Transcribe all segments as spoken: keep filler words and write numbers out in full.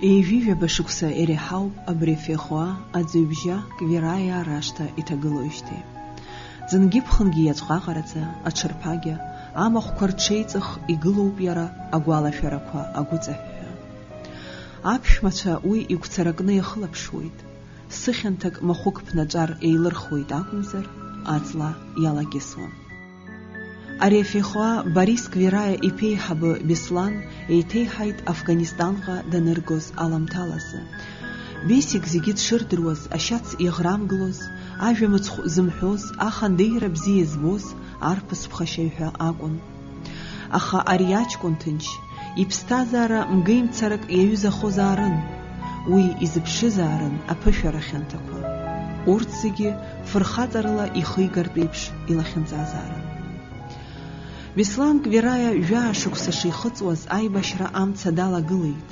Ҩажәижәаба шықәса иреиҳауп абри Фехуа аӡҩыбжьа Квираиа рашҭа иҭагылоижьҭеи. Ӡынгьы-ԥхынгьы иаҵәҟаҟараӡа, аҽырԥагьа, амахәқәа рҽеиҵых игылоуп иара агәалашәарақәа агәыҵаҳәҳәа. Аԥшәмацәа уи игәцаракны иахылаԥшуеит, сыхьанҭак махәык ԥнаҵәар еилырхуеит акәымзар, аҵла иалакьысуам. Ари Фехуа Борис Квираиа иԥеиҳабы Беслан еиҭеиҳаит Афганистанҟа даныргоз аламҭалазы. Бесик зегьы дшырдыруаз, ашьац иаӷрамгылоз, ажәа мыцхә зымҳәоз, аха анеира бзиа збоз арԥыс ԥхашьаҩ ҳәа акәын. Аха ари аҷкәын ҭынч, иԥсҭазаара мгеимцарак иаҩызахозаарын, уи изыԥшызаарын аԥышәара хьанҭақәа. Урҭ зегьы фырхаҵарала ихигартә еиԥш илахьынҵазаарын. Беслан Квираиа жәаа шықәса шихыҵуаз аибашьра амца далагылеит,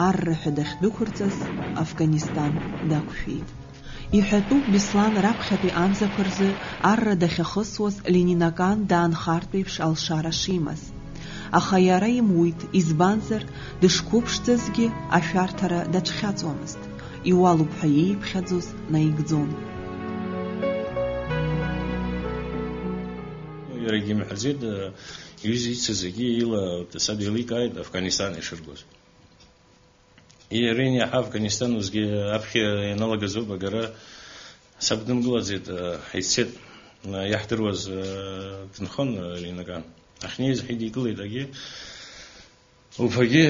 арра ҳәа дахьдәықәырҵаз Афганистан дақәшәеит. Иҳәатәуп, Беслан раԥхьатәи амзақәа рзы арра дахьахысуаз Ленинакан даанхартә еиԥш алшара шимаз. Аха иара имуит, избанзар, дышқәыԥшӡазгьы ашәарҭара дацәхьаҵуамызт, иуалуп ҳәа ииԥхьаӡоз наигӡон. Иарагьы имҳәаӡеит, иҩыза ицыз зегьы ила саб еиликааит Афганистан ишыргоз. Иара ианиаҳа Афганистан усгьы аԥхьа ианалагаз ауп агара. Саб дымгылаӡеит, ҳаиццеит. Иаҳдыруаз дынхон Ленинакан. Ахьнеиз ҳидикылеит агьи. Уԥагьы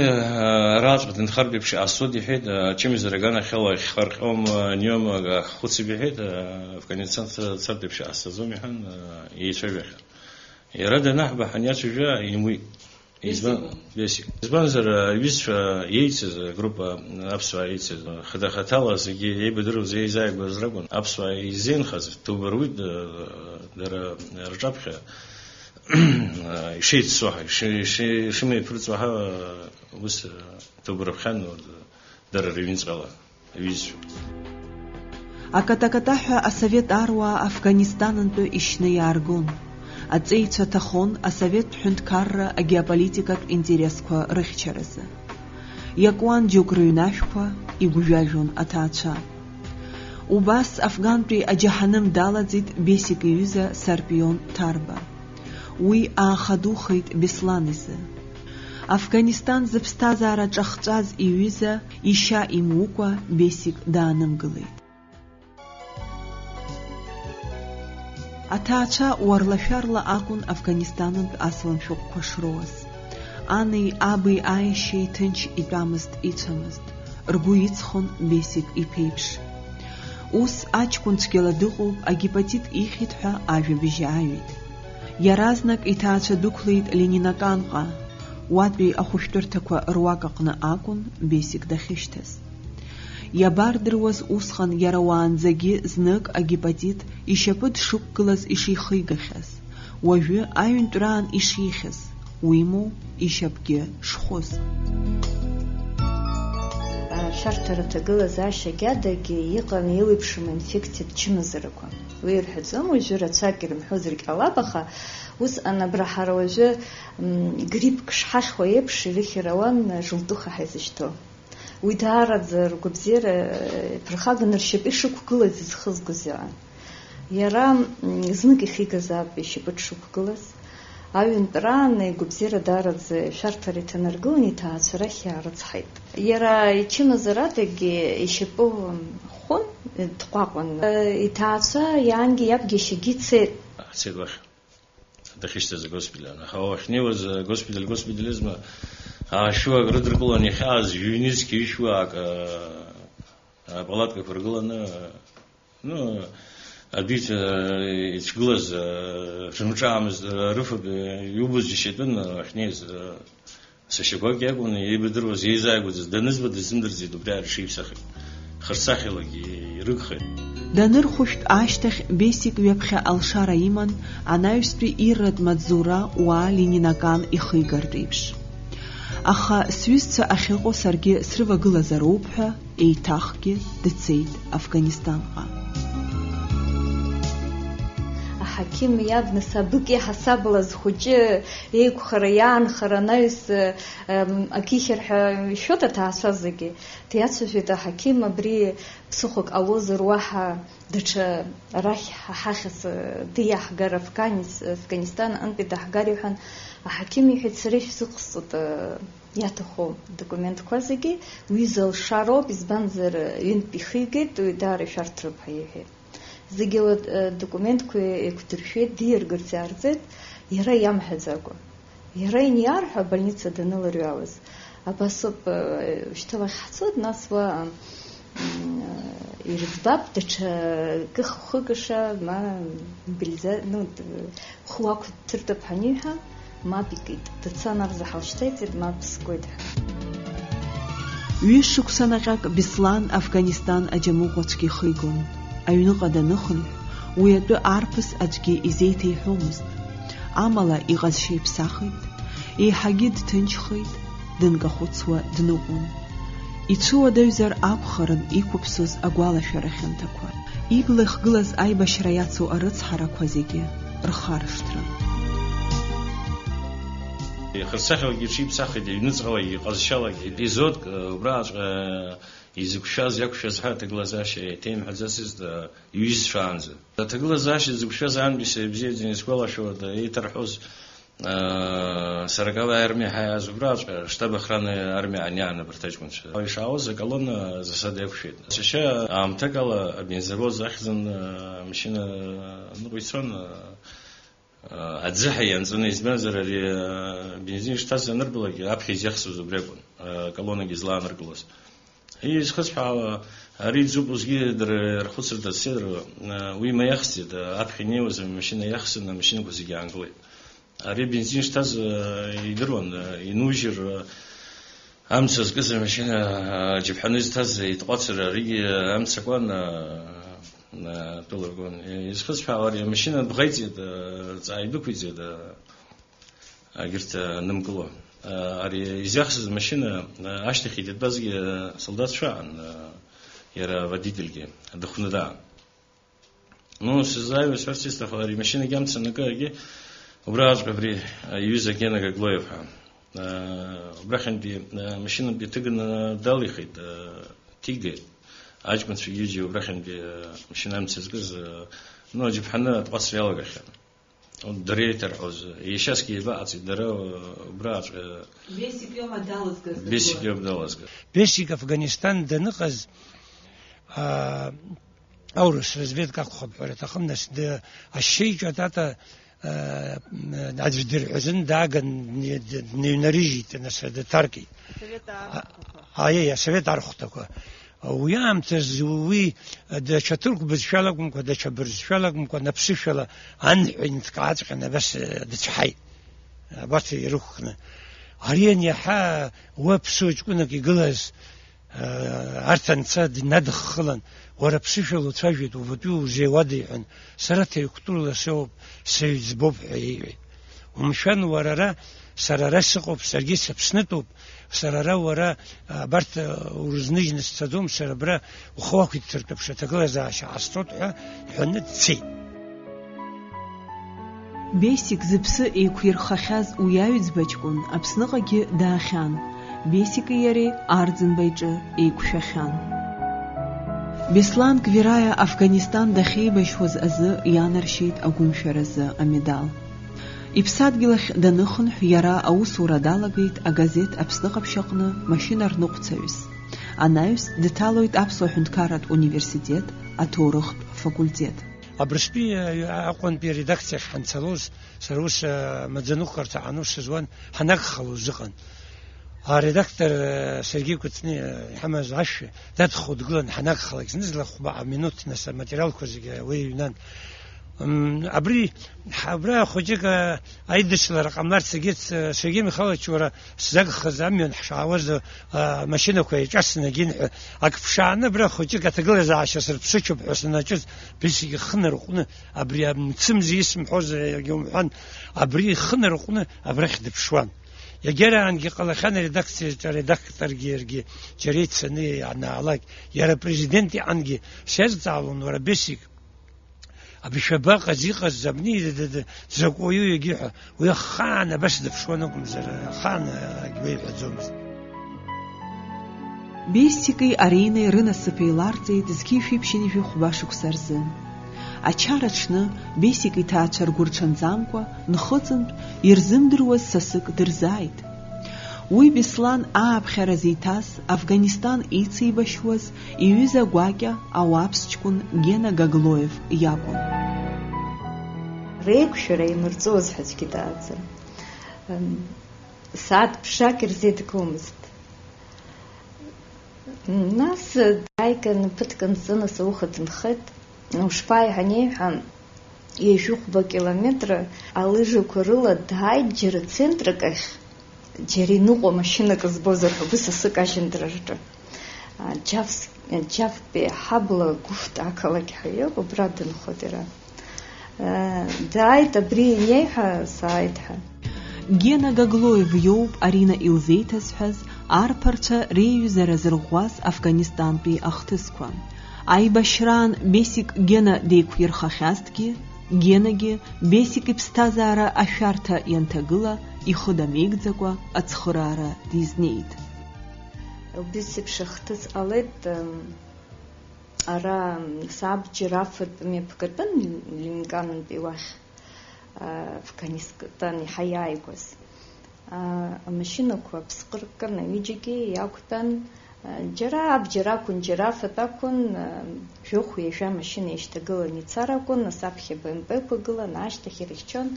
араҵәҟьа дынхартә еиԥш иҟасҵоит, иҳәеит, ачымазара аганахьала ихьхарҟьом, аниом, ак ҳхәыцып, иҳәеит, Афганистан цартә еиԥш иҟасҵаӡом, иҳәан, еицәажәахьан. Иара данаҳба ҳаниацәажәа, имуит. Избан-, Бесик. Избанзар, аҩызцәа еицыз агруппа, аԥсуаа еицыз, хада-хаҭала зегьы еибадыруаз, еизааигәаз ракәын. Аԥсуаа изеинхаз, ҭоуба руит, дара рҿаԥхьа, ишеиццо ҳәа, иши-, иши-, ишымеиԥырҵуа ҳәа, ус, ҭоуба рыԥхьан, дара рыҩнуҵҟала. Аҩызцәа. Акатакатаҳәа асовет аруаа Афганистанынтәи ишьны иааргон. Аҵеицәа ҭахон асоветтә ҳәынҭқарра агеополитикатә интересқәа рыхьчаразы. Иакуан џьоук рыҩнашәқәа, игәжәажәон аҭаацәа. Убас Афгантәи аџьаҳаным далаӡит Бесик иҩыза Сарпион Ҭарба. Уи аахадухеит Беслан изы. Афганистан зыԥсҭазаара ҿахҵәаз иҩыза ишьа имукәа Бесик даанымгылеит. Аҭаацәа уарлашәарла акәын Афганистанынтә асалам шәҟәқәа шроуаз. Ани аби аиашьеи ҭынч итәамызт, ицәамызт, ргәы иҵхон Бесик иԥеиԥш. Ус аҷкәын цәгьала дыҟоуп, агепатит ихьит ҳәа ажәабжь ааҩит. Иаразнак иҭаацәа дәықәлеит Ленинаканҟа, уатәи ахәышәтәырҭақәа руак аҟны акәын Бесик дахьышьҭаз. Иабардыруаз усҟан иара уаанӡагьы знык агепатит ишьапы дшықәгылаз ишихигахьаз, уажәы аҩынтәраан ишихьыз, уимоу ишьапгьы шхәыз. Ашәарҭара аҭагылазаашьагьы адагьы иҟан еиуеиԥшым аинфекциатә чымазарақәа. Уи ирҳәаӡом, уажәы рацәак ирымҳәозаргь ҟалап, аха усҟан абра ҳара уажәы, м, гриппк шҳахьуа еиԥш, ирыхьыр ауан, желтуха ҳаизышьҭоу. Уи даараӡа ргәабзиара, э, ԥырхаганы ршьапы ишықәгылаз изхызгоз иҟан. Иара, м, знык ихигазаап ишьапы дшықәгылаз. Аҩынтәраан игәабзиара даараӡа шәарҭара иҭанаргылан, иҭаацәа рахь иаарыцҳаит. Иара ичымазарадагьы ишьапы хәын, дҟәаҟәан. Иҭаацәа иаангьы иабгьы иашьагьы цеит. Ҳцеит уахь. Дахьышьҭаз агоспиталь ан. Аха уахьнеиуаз, агоспиталь, госпиталь изма, аашәуак рыдыркылан, иахьааз ҩнызқь ишәуак, а, апалаткақәа ргыланы, ну, адәиҭ, а, ицәгылаз, а, рымҿаамызт, а, рыфатә, а, иубоз џьашьатәын, а, уахьнеиз, а, сашьақәак иакәын еибадыруаз, еизааигәаӡаз, данызба дыззымдырӡеит, убри аара ишиԥсахит. Хырсахьалагьы ирыгхеит. Данырхәышәтә ашьҭахь Бесик ҩаԥхьа алшара иман анаҩстәи ирратә маҵзура уаа Ленинакан ихигартә еиԥш. Аха сҩызцәа ахьыҟоу саргьы срывагылазароуп ҳәа, еиҭахгьы дцеит Афганистанҟа. Аҳақьым иаб нас абыкьи ҳасабла зхәыҷы еиқәхара, иаанхара анаҩс, ем, акы ихьыр ҳәа ишәоит аҭаацәа зегьы. Диацәажәеит аҳақьым, абри ԥсыхәак ҟалозар, уаҳа даҽа арахь ҳа-, ҳахьаца диаҳгар, Афганис-, Афганистан аҟынтәи даҳгар, иҳәан, аҳақьым иҳәеит, сара ишәзыҟасҵоит, э, иаҭаху документқәа зегьы, уи залшароуп, избанзар, ҩынтә ихигеит, уи даара ишәарҭароуп ҳәа иҳәеит. Зегьы ла-, э, документқәа еиқәдыршәеит, диаргарц иаарҵеит, иара иамҳәаӡакәа. Иара ианиарҳәа, абольница даныларҩалаз, абасоуп, э, шьҭа уахь ҳцоит, нас уа, м, э, ирыӡбап, даҽа кых-, хыкыша, ма, мобилиза-, ну, д-, хәы уақәдыртәап ҳаниҳәа, мап икит. Дцан абза ҳалшьҭеиҵеит, мап скуеит ҳәа. Ҩышықәса наҟьак Беслан Афганистан аџьамыӷәа аӡәгьы ихигон. Аҩныҟа даныхынҳә, уи атәы арԥыс аӡәгьы изеиҭеиҳәомызт. Амала иҟазшьа иԥсахит, еиҳагьы дҭынчхеит, дынкахәыцуа дныҟәон. Ицәыуадаҩзар акәхарын иқәыԥсоз агәалашәара хьанҭақәа. Ибла ихгылаз аибашьра иацу арыцҳарақәа зегьы рхаршҭран. Ихырцахьалагьы иҽиԥсахит, иҩныҵҟалагьы, иҟазшьалагьы. Епизодк, э, убраҟаҵәҟьа изықәшәаз, иақәшәаз ҳәа аҭагылазаашьа еиҭеимҳәаӡацызт, э, иҩызцәаанӡа. Аҭагылазаашьа зықәшәаз аамҭа ибзиаӡаны исгәалашәоит, э, еиҭарҳәоз, э, сороковая армиа ҳәа иааз убраҵәҟьа, штаб охраны армиа аниаан абарҭ аҷкәынцәа. Ишаауаз, аколонна засада иақәшәеит. Сашьа аамҭакала абензовоз ахьӡын, э, амашьына ныҟәицон, э, Аӡы ҳәа ианҵаны, избанзар, ари, а, бензин шҭаз анырбалак, аԥхьа изиахсуаз убри акәын, а, аколоннагьы злааныркылоз. Изхысҳәаауа, ари иӡуп, усгьы дара рхәыцра даццеит, а, уи маиахсӡеит, а, аԥхьа инеиуаз амашьына иахсын, амашьынақәа зегьы аангылеит. Ари бензин шҭаз, а, идыруан, а, инужьыр, а, Амца зкыз амашьына, а, џьаԥҳаны изҭаз итҟәацыр, аригьы амца акуан, а, а, тәыларгон. Изхысҳәаауа, ари амашьына бӷеиҵеит, а, ҵаа идәықәиҵеит, а, агьырҭ, а, анымкыло. А, ари изиахсыз амашьына, а, ашьҭахь итатәазгьы, а, солдатцәа аан, а, иара аводительгьы дыхәны даан. Ну, сыззааиуа сҳәарц исҭаху, ари машьынагьы амца анакы, убраҵәҟьа абри, а, иҩыза Гена Гаглоев ҳәа. А, убрахьынтәи, а, машьынантәи ҭыганы далихит, а, ҭигеит. Аҷкәынцәа ҩыџьа убрахьынтәи, а, машьына амца зкыз, а, ну, аџьаԥҳаны атҟәацра иалагахьан. Дара еиҭарҳәоз, иашьасгьы еибаҟаҵеит, дара, а, убраҵәҟьа. Бесик иоума далызгаз? Бесик иоуп далазгаз. Бесик Афганистан даныҟаз, а, аурыс разведка акәхап ҳәара аҭахым, нас, д-, ашьеиҿа атата, а, аӡә дырҳәазын, дааган, дни-, д-, дныҩнарыжьит, нас, дҭаркит. Совет А, архәҭақәа. Аиеи, асовет архәҭақәа. Уи аамҭаз уи даҽа ҭырқә бызшәала акәымкәа, даҽа бырзшәала акәымкәа, наԥсышәала анҳәа инҭкааҵәҟьаны абас, э, дыцәҳаит. Абарҭ ирықәкны. Ари аниаҳа уа ԥсуа ҷкәынак игылаз, э, арҭ анца днадыххылан, уара ԥсышәала уцәажәеит, убатәи узеиуада, иҳәан, сара ҭырқәтәылала соуп, сыҩӡбоуп ҳәа иеиҳәеит. Умшәан, уара ара, сара ара сыҟоуп, саргьы сыԥснытәуп, сара ара уара, абарҭ, урызныжьны сцаӡом, сара абра ухы уақәиҭтәыртәуп, аҭагылазаашьа ҟасҵоит ҳәа иҳәаны дцеит. Бесик зыԥсы еиқәирхахьаз уи аҩӡба ҷкәын Аԥсныҟагьы даахьан. Бесики иареи Арӡынба иҿы еиқәшәахьан. Беслан Квираиа Афганистан дахьеибашьуаз азы ианаршьеит агәымшәаразы амедал. Иԥсадгьыл ахь даныхынҳә, иара аусура далагеит агазеҭ Аԥсны ҟаԥшь аҟны машьынарныҟәцаҩыс. Анаҩс дҭалоит Аԥсуа ҳәынҭқарратә университет аҭоурыхтә факультет. Абрыстәи, э, Аҟәантәи аредакциахь ҳанцалоз, сара ус, э, амаӡаныҟәгарҭа аҟны ус сызуан, ҳанагхалоз ыҟан. Аредактор, э, Сергеи Кәыҵниа, э, иҳамаз ашәа дадхо дгылан, ҳанагхалак, зны-зынла хәба минуҭ нас аматериалқәа зегьы уи иҩнан. М, абри, ҳа-, абра хәыҷык, э, аидыслара ҟамларц егьырҭ, э, Сергеи Михайлович, уара сзагхаз амҩан ҳшаауаз, э, амашьынақәа еиҿасны агьынҳәа, ак ԥшааны абра хәыҷык аҭагылазаашьа сырԥсычоуп ҳәа санаҿыз, Бесик ихы нарҟәны, абри амцымз исымҳәоз, егьа умҳәан, абри ихы нарҟәны абрахь дыԥшуан. Иагьараангьы ҟалахьан аредакциаҿы аредакторгьы иаргьы џьара ицаны ианаалак, иара апрезидент иҟангьы сиазҵаалон, уара, Бесик, Абри шәабаҟаз, иҟаз абни д-, д-, д-, дзакә уаҩу егьиҳәа, уи ахаан абас дыԥшуан акәымзар, ахаан акгьы уеиҳәаӡомызт. Бесики Аринеи рынасыԥ еиларҵеит зқьи жәшәи ԥшьынҩажәи хәба шықәса рзы. Ачара аҽны Бесик иҭаацәа ргәы рҽанӡамкәа, нхыҵынтә ирзымдыруаз сасык дырзааит. Уи Беслан ааԥхьара зиҭаз, Афганистан ицеибашьуаз, иҩыза гәакьа ауаԥс ҷкәын Гена Гаглоев иакәын. Реиқәшәара имырҵәоз ҳәа аӡәгьы дааӡам. М, сааҭ ԥшак ирзеидгомызт. Нас дааиган ԥыҭк анҵы, нас ауха дынхеит. Ушԥааи ҳәа анеиҳәа, ҩажәихәба километр алыжақәа рыла дааит, џьара центрак ахь, џьара иныҟәо машьынак збозар ҳәа, убыс асы кажьындра рҿы. Џьафс-, Џьафтәи ҳабла Гәыхәт ақалақь ҳәа иоуп, убра дынхоит иара. Дааит, абри ианиеиҳәа, сааит ҳәа. Гена Гаглоев иоуп Арина илзеиҭазҳәаз арԥарцәа реиҩызара зырӷәӷәаз Афганистантәи ахҭысқәа. Аибашьраан Бесик Гена деиқәирхахьазҭгьы, Генагьы Бесик иԥсҭазаара ашәарҭа ианҭагыла, ихы дамеигӡакәа ацхыраара дизнеит. Убыс еиԥш ахҭыс ҟалеит, м, ара, м, сабџьар афатә мҩаԥгатәын Линканынтәи уахь, а, Афганистан иҳаиааигәаз. А, амашьынақәа аԥсҟы ркын, аҩыџьагьы иақәтәан, а, џьара абџьар акәын, џьара афатә акәын, а, жәохә-ҩажәа машьына еишьҭагыланы ицар акәын, нас аԥхьа Б М П-қәа гылан, ашьҭахь ирыхьчон.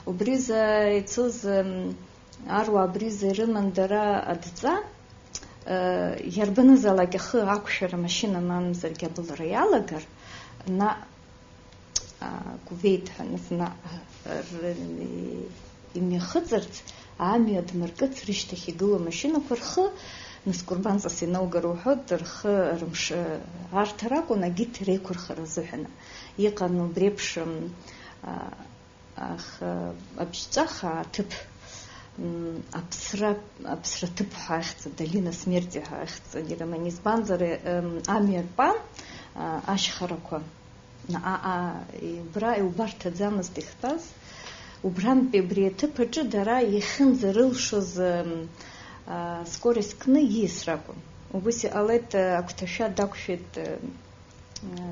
Убризы ицоз, м, аруаа абризы ирыман дара адҵа, э, иарбанызаалак ахы ақәшәара машьына мамзаргьы абылра иалагар, наҟ, а, Кувеит ҳәа, нас наҟ, р-, имҩахыҵырц, амҩа дмыркыц рышьҭахь игылоу амашьынақәа рхы, нас Курбанҵас инаугар уҳәоит, рхы рымш-, арҭар акәын агьыҭ реиқәырхара азыҳәан. Иҟан убри еиԥш, м, а, Аха абжьҵәаха аҭыԥ, м, аԥсра, аԥсра ҭыԥ ҳәа ахьӡ, долина смерти ҳәа ахьӡ ирыман. Избанзар, м, амҩа рпан, а, ашьхарақәа, а, а, убра иубарҭаӡамызт ихтәаз. Убрантәи абри аҭыԥ аҿы дара иахьынӡарылшоз, м, а, скорость кны ииасра акәын. Убыс иҟалеит, агәҭашәа дақәшәеит,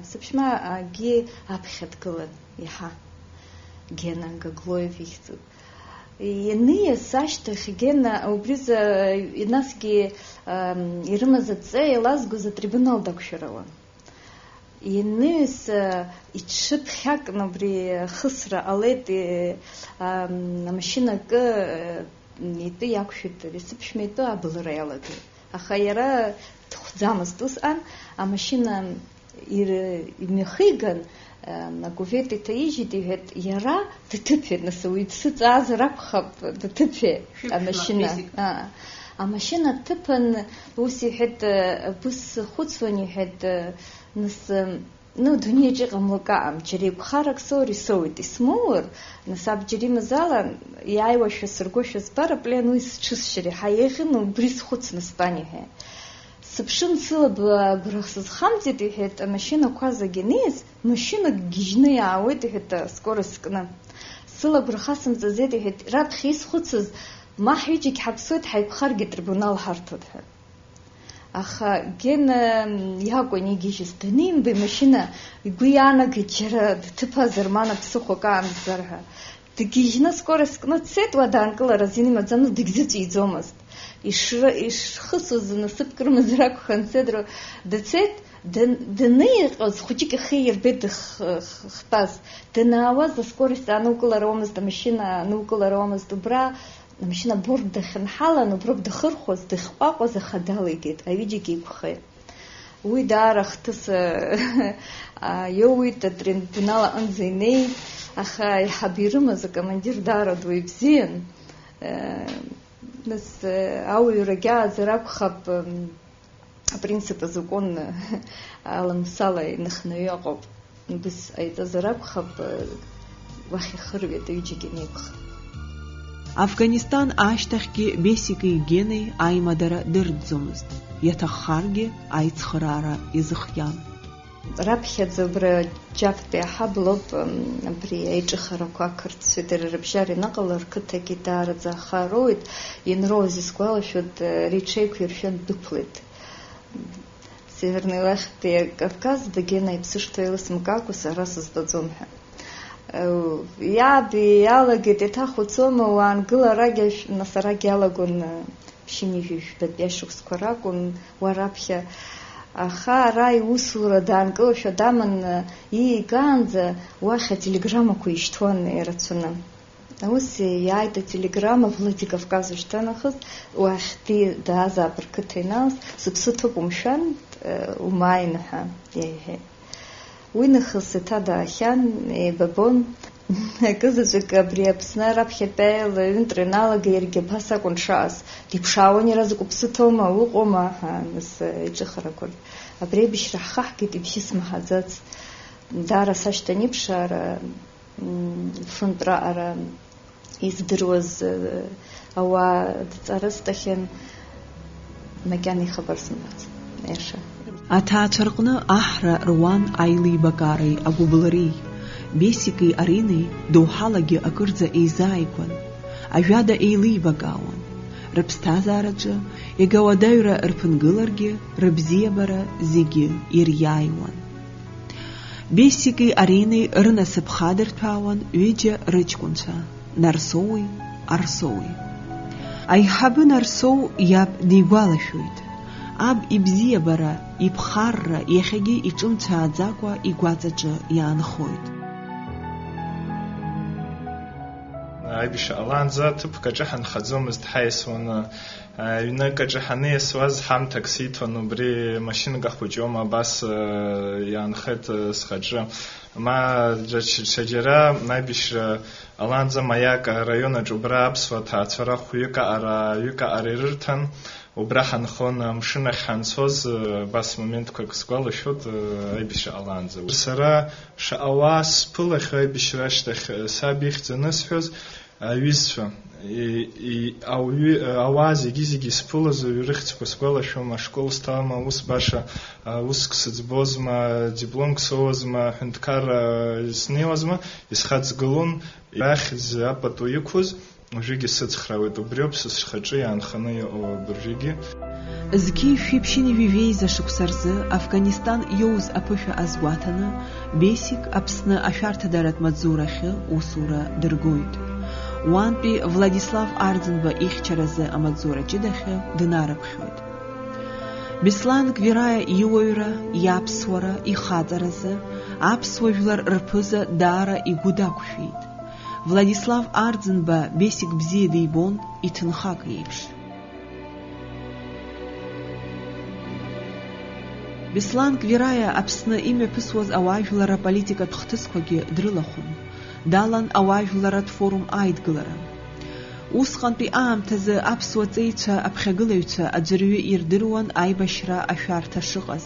Сыԥшәма агьи аԥхьа дгылан, иаҳа. Гена Гаглоев ихьӡуп. Ианиас ашьҭахь Гена убризы насгьы, ам, ирымаз адҵа еилазгоз атрибунал дақәшәарауан. Ианиас, а, иҽыԥхьакны убри ахысра ҟалеит, и, ам, амашьына акы, а, итәы иақәшәеит, ари сыԥшәма итәы абылра иалагеит. Аха иара дхәӡамызт усҟан, амашьына ир-, имҩахиган, акувет иҭаижьит, иҳәеит, иара дҭыԥеит, нас уи дсыҵаазар акәхап, дҭыԥеит. Шәыԥшәма амашьына. Бесик. Аа. Амашьына дҭыԥан, ус иҳәеит, ус схәыцуан, иҳәеит, нас, Ну, дунеиаҿ иҟамло акы аҟам, џьара еиқәхарак соур исоуеит, исмоур, нас абџьар имазала, иааиуашәа сыргошәа збар, аплен уи сҽысшьыр иаҳа еиӷьын, убри схәыцны стәан, иҳәеит. Сыԥшын, сылаб агәра сызхамҵеит, иҳәеит, амашьынақәа зегь анеиз, машьынак гьежьны иаауеит, иҳәеит, аскорость кны. Сылагәра хасымҵаӡеит, иҳәеит, раԥхьа исхәыцыз, ма ҳҩыџьагь ҳаԥсуеит, ҳаиқәхаргьы трибунал ҳарҭоит ҳәа. Аха Гена иакәын игьежьыз, данимба имашьына, игәы иаанагеит џьара дҭыԥазар, ма ԥсыхәак аанагозар ҳәа. Дгьежьны скорость кны дцеит, уа даанкылара азин имаӡамызт, дагьзыҵәиӡомызт. Ишра-, ишхысыз насыԥк рымазар акәхарын, Седро дцеит, дан-, даныҟаз хәыҷык ихы ирбеит дых-, х-, хтәаз. Данаауаз аскорость аанылкылароумызт, амашьына аанылкылароумызт, убра Амашьына аборт дахьынҳалан, уброуп дахырхәоз, дахьҟәаҟәаз, аха далигеит, аҩыџьагьы еиқәхеит. Уи даара ахҭыс, а, иоуит, атрибунал аҟынӡа инеит, аха аиҳаб ирымаз акомандир даара дуаҩ бзиан. Э, нас, э, ауаҩрагьы ааӡар акәхап, м, Апринцип азакәан аламсала иныхнаҩы аҟоуп. Убыс ҟаиҵазар акәхап, уахь ихырҩеит, аҩыџьагьы анеиқәха. Афганистан ашьҭахьгьы Бесики Генеи аимадара дырӡӡомызт, иаҭаххаргьы аицхыраара изыхиан. Раԥхьаӡа абра Џьафтәи аҳаблоуп, м, абри аиҿыхарақәа ақырҭцәеи дара рыбжьара ианыҟала, рқыҭагьы даараӡа ахароуит, ианроуз исгәалашәоит, э, реиҽеиқәиршәан дәықәлеит. Северный Лахьтәи Кавказ дагьынаиԥсышт ҳәа еилысымкаакәа сара сызтәаӡом ҳәа. Э, иаби иалагеит, еиҭах уцома, уаангыл арагь ашә-, нас арагь иалагон, э, ԥшьынҩажәи жәбатәи ашықәсқәа ракәын уа раԥхьа. Аха ара иусура даанкылашәа даманы иигаанӡа уахь ателеграммақәа ишьҭуан ирацәаны. Ус иааит ателеграмма Владикавказ ушьҭа нахыс, уахь ди-, даазаап рқыҭа инаалс, сыԥсы ҭоуп умшәан, э, умааин ҳәа иаиҳәеит. Уи нахыс еиҭа даахьан, еибабон. Акызаҵәык абри Аԥсны раԥхьатәи аилаҩынтра ианалага иаргьы абас акәын дшааз. Диԥшаауан иара закә ԥсы ҭоума, уҟоума ҳәа, нас, э, иҿыхарақәа. Абри аибашьра ҳхаҳгеит, ибжьы смаҳаӡац. Даара сашьҭан иԥшаара, м, фынтә раҟара издыруаз, э, ауаа дҵарысҭахьан, макьана ихабар сымбац, аиаша. Аҭаацәа рҟны аҳра руан аилибакаареи агәыблыреи. Бесики Аринеи доуҳалагьы акырӡа еизааигәан, ажәада еилибакаауан. Рыԥсҭазаараҿы, иага уадаҩра рԥынгыларгьы, рыбзиабара зегьы ириааиуан. Бесики Аринеи рынасыԥ хадырҭәаауан ҩыџьа рыҷкәынцәа, Нарсоуи Арсоуи. Аиҳабы Нарсоу иаб дигәалашәоит. Аб ибзиабара, иԥхарра иахьагьы иҿымцәааӡакәа игәаҵаҿы иаанхоит. Аибашьра ҟалаанӡа ҭыԥк аҿы ҳанхаӡомызт, ҳаиасуан, аҩнык аҿы ҳаниасуаз, ҳамҭак сиҭон, убри машьынак ахәыҷома абас, иаанхеит, схаҿы. Ма даҽа-, ҽаџьара аибашьра ҟалаанӡа Маиак араион аҿы убра аԥсуа ҭаацәара хәҩык аҟара, ҩык аҟара ирырҭан. Убра ҳанхон, амшын ахь ҳанцоз, абас моментқәак сгәалашәоит, аибашьра ҟалаанӡа. Сара шаҟа уаа сԥылахьоу аибашьра ашьҭахь, саб ихьӡ анысҳәоз, аҩызцәа, и, и, ауаҩы, ауаа зегьы-зегьы исԥылаз, уаҩы рыхьӡқәа сгәалашәом, ашкол сҭалама, ус баша, а, уск сыӡбозма, дипломк соуазма, ҳәынҭқарра снеиуазма, исхаҵгылон, иахьӡ апату иқәыз, уажәыгьы сыцхраауеит, убриоуп са схаҿы иаанханы иҟоу абыржәгьы. Зқьи шәиԥшьыни жәаҩеиза шықәса рзы Афганистан иоуз аԥышәа азгәаҭаны, Бесик Аԥсны ашәарҭадаратә маҵзурахьы усура дыргоит. Уантәи Владислав Арӡынба ихьчаразы амаҵзура ҷыдахьы днарыԥхьоит. Беслан Гвираиа иуаҩра, иаԥсуара, ихаҵаразы аԥсуа жәлар рԥыза даара игәы дақәшәеит. Владислав Арӡынба Бесик бзиа дибон, иҭынхак иеиԥш. Беслан Гвираиа Аԥсны имҩаԥысуаз ауаажәларра политикатә хҭысқәагьы дрылахәын. Далан ауаажәларратә форум аидгылара. Усҟантәи аамҭазы аԥсуа ҵеицәа аԥхьагылаҩцәа аӡәырҩы ирдыруан аибашьра ашәарҭа шыҟаз.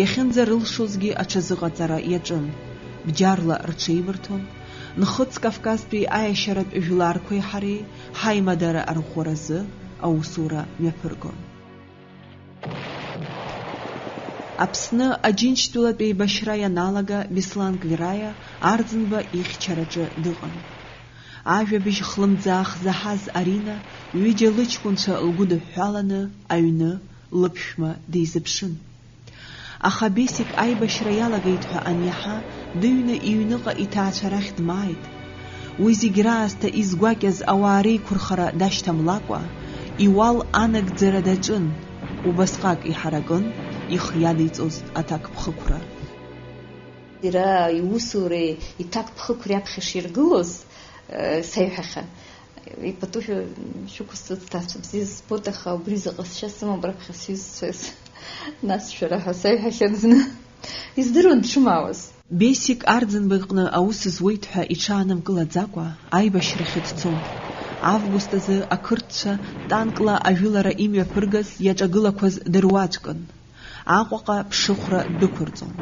Иахьынӡарылшозгьы аҽазыҟаҵара иаҿын. Бџьарла рҽеибырҭон. Нхыҵ Кавказтәи аиашьаратә жәларқәеи ҳареи ҳаимадара арӷәӷәаразы аусура мҩаԥыргон. Аԥсны Аџьынџьтәылатә еибашьра ианалага Беслан Гвираиа Арӡынба ихьчараҿы дыҟан. Ажәабжь хлымӡаах заҳаз Арина ҩыџьа лыҷкәынцәа лгәыдыҳәҳәаланы аҩны лыԥшәма дизыԥшын. Аха Бесик аибашьра иалагеит ҳәа аниаҳа, дыҩны иҩныҟа иҭаацәа рахь дмааит. Уи зегь раасҭа изгәакьаз ауаа реиқәырхара дашьҭамлакәа, иуал анагӡара даҿын, убасҟак иҳаракын ихы иадиҵоз аҭакԥхықәра. Иара иусуреи иҭакԥхықәреи аԥхьа ширгылоз, э, саиҳәахьан. Ипату шәы-, шәықәысҵоит, сҭаацәа бзиа збоит, аха убри заҟа сшьа сымоуп раԥхьа сҩызцәа, нас шәара ҳәа саиҳәахьан зны. Издыруан дшымаауаз. Бесик Арӡынба иҟны аус зуеит ҳәа иҽаанымкылаӡакәа, аибашьрахьы дцон. Август азы ақырҭцәа танкла ажәылара имҩаԥыргаз иаҿагылақәаз дыруаӡәкын. Аҟәаҟа ԥшыхәра дәықәырҵон.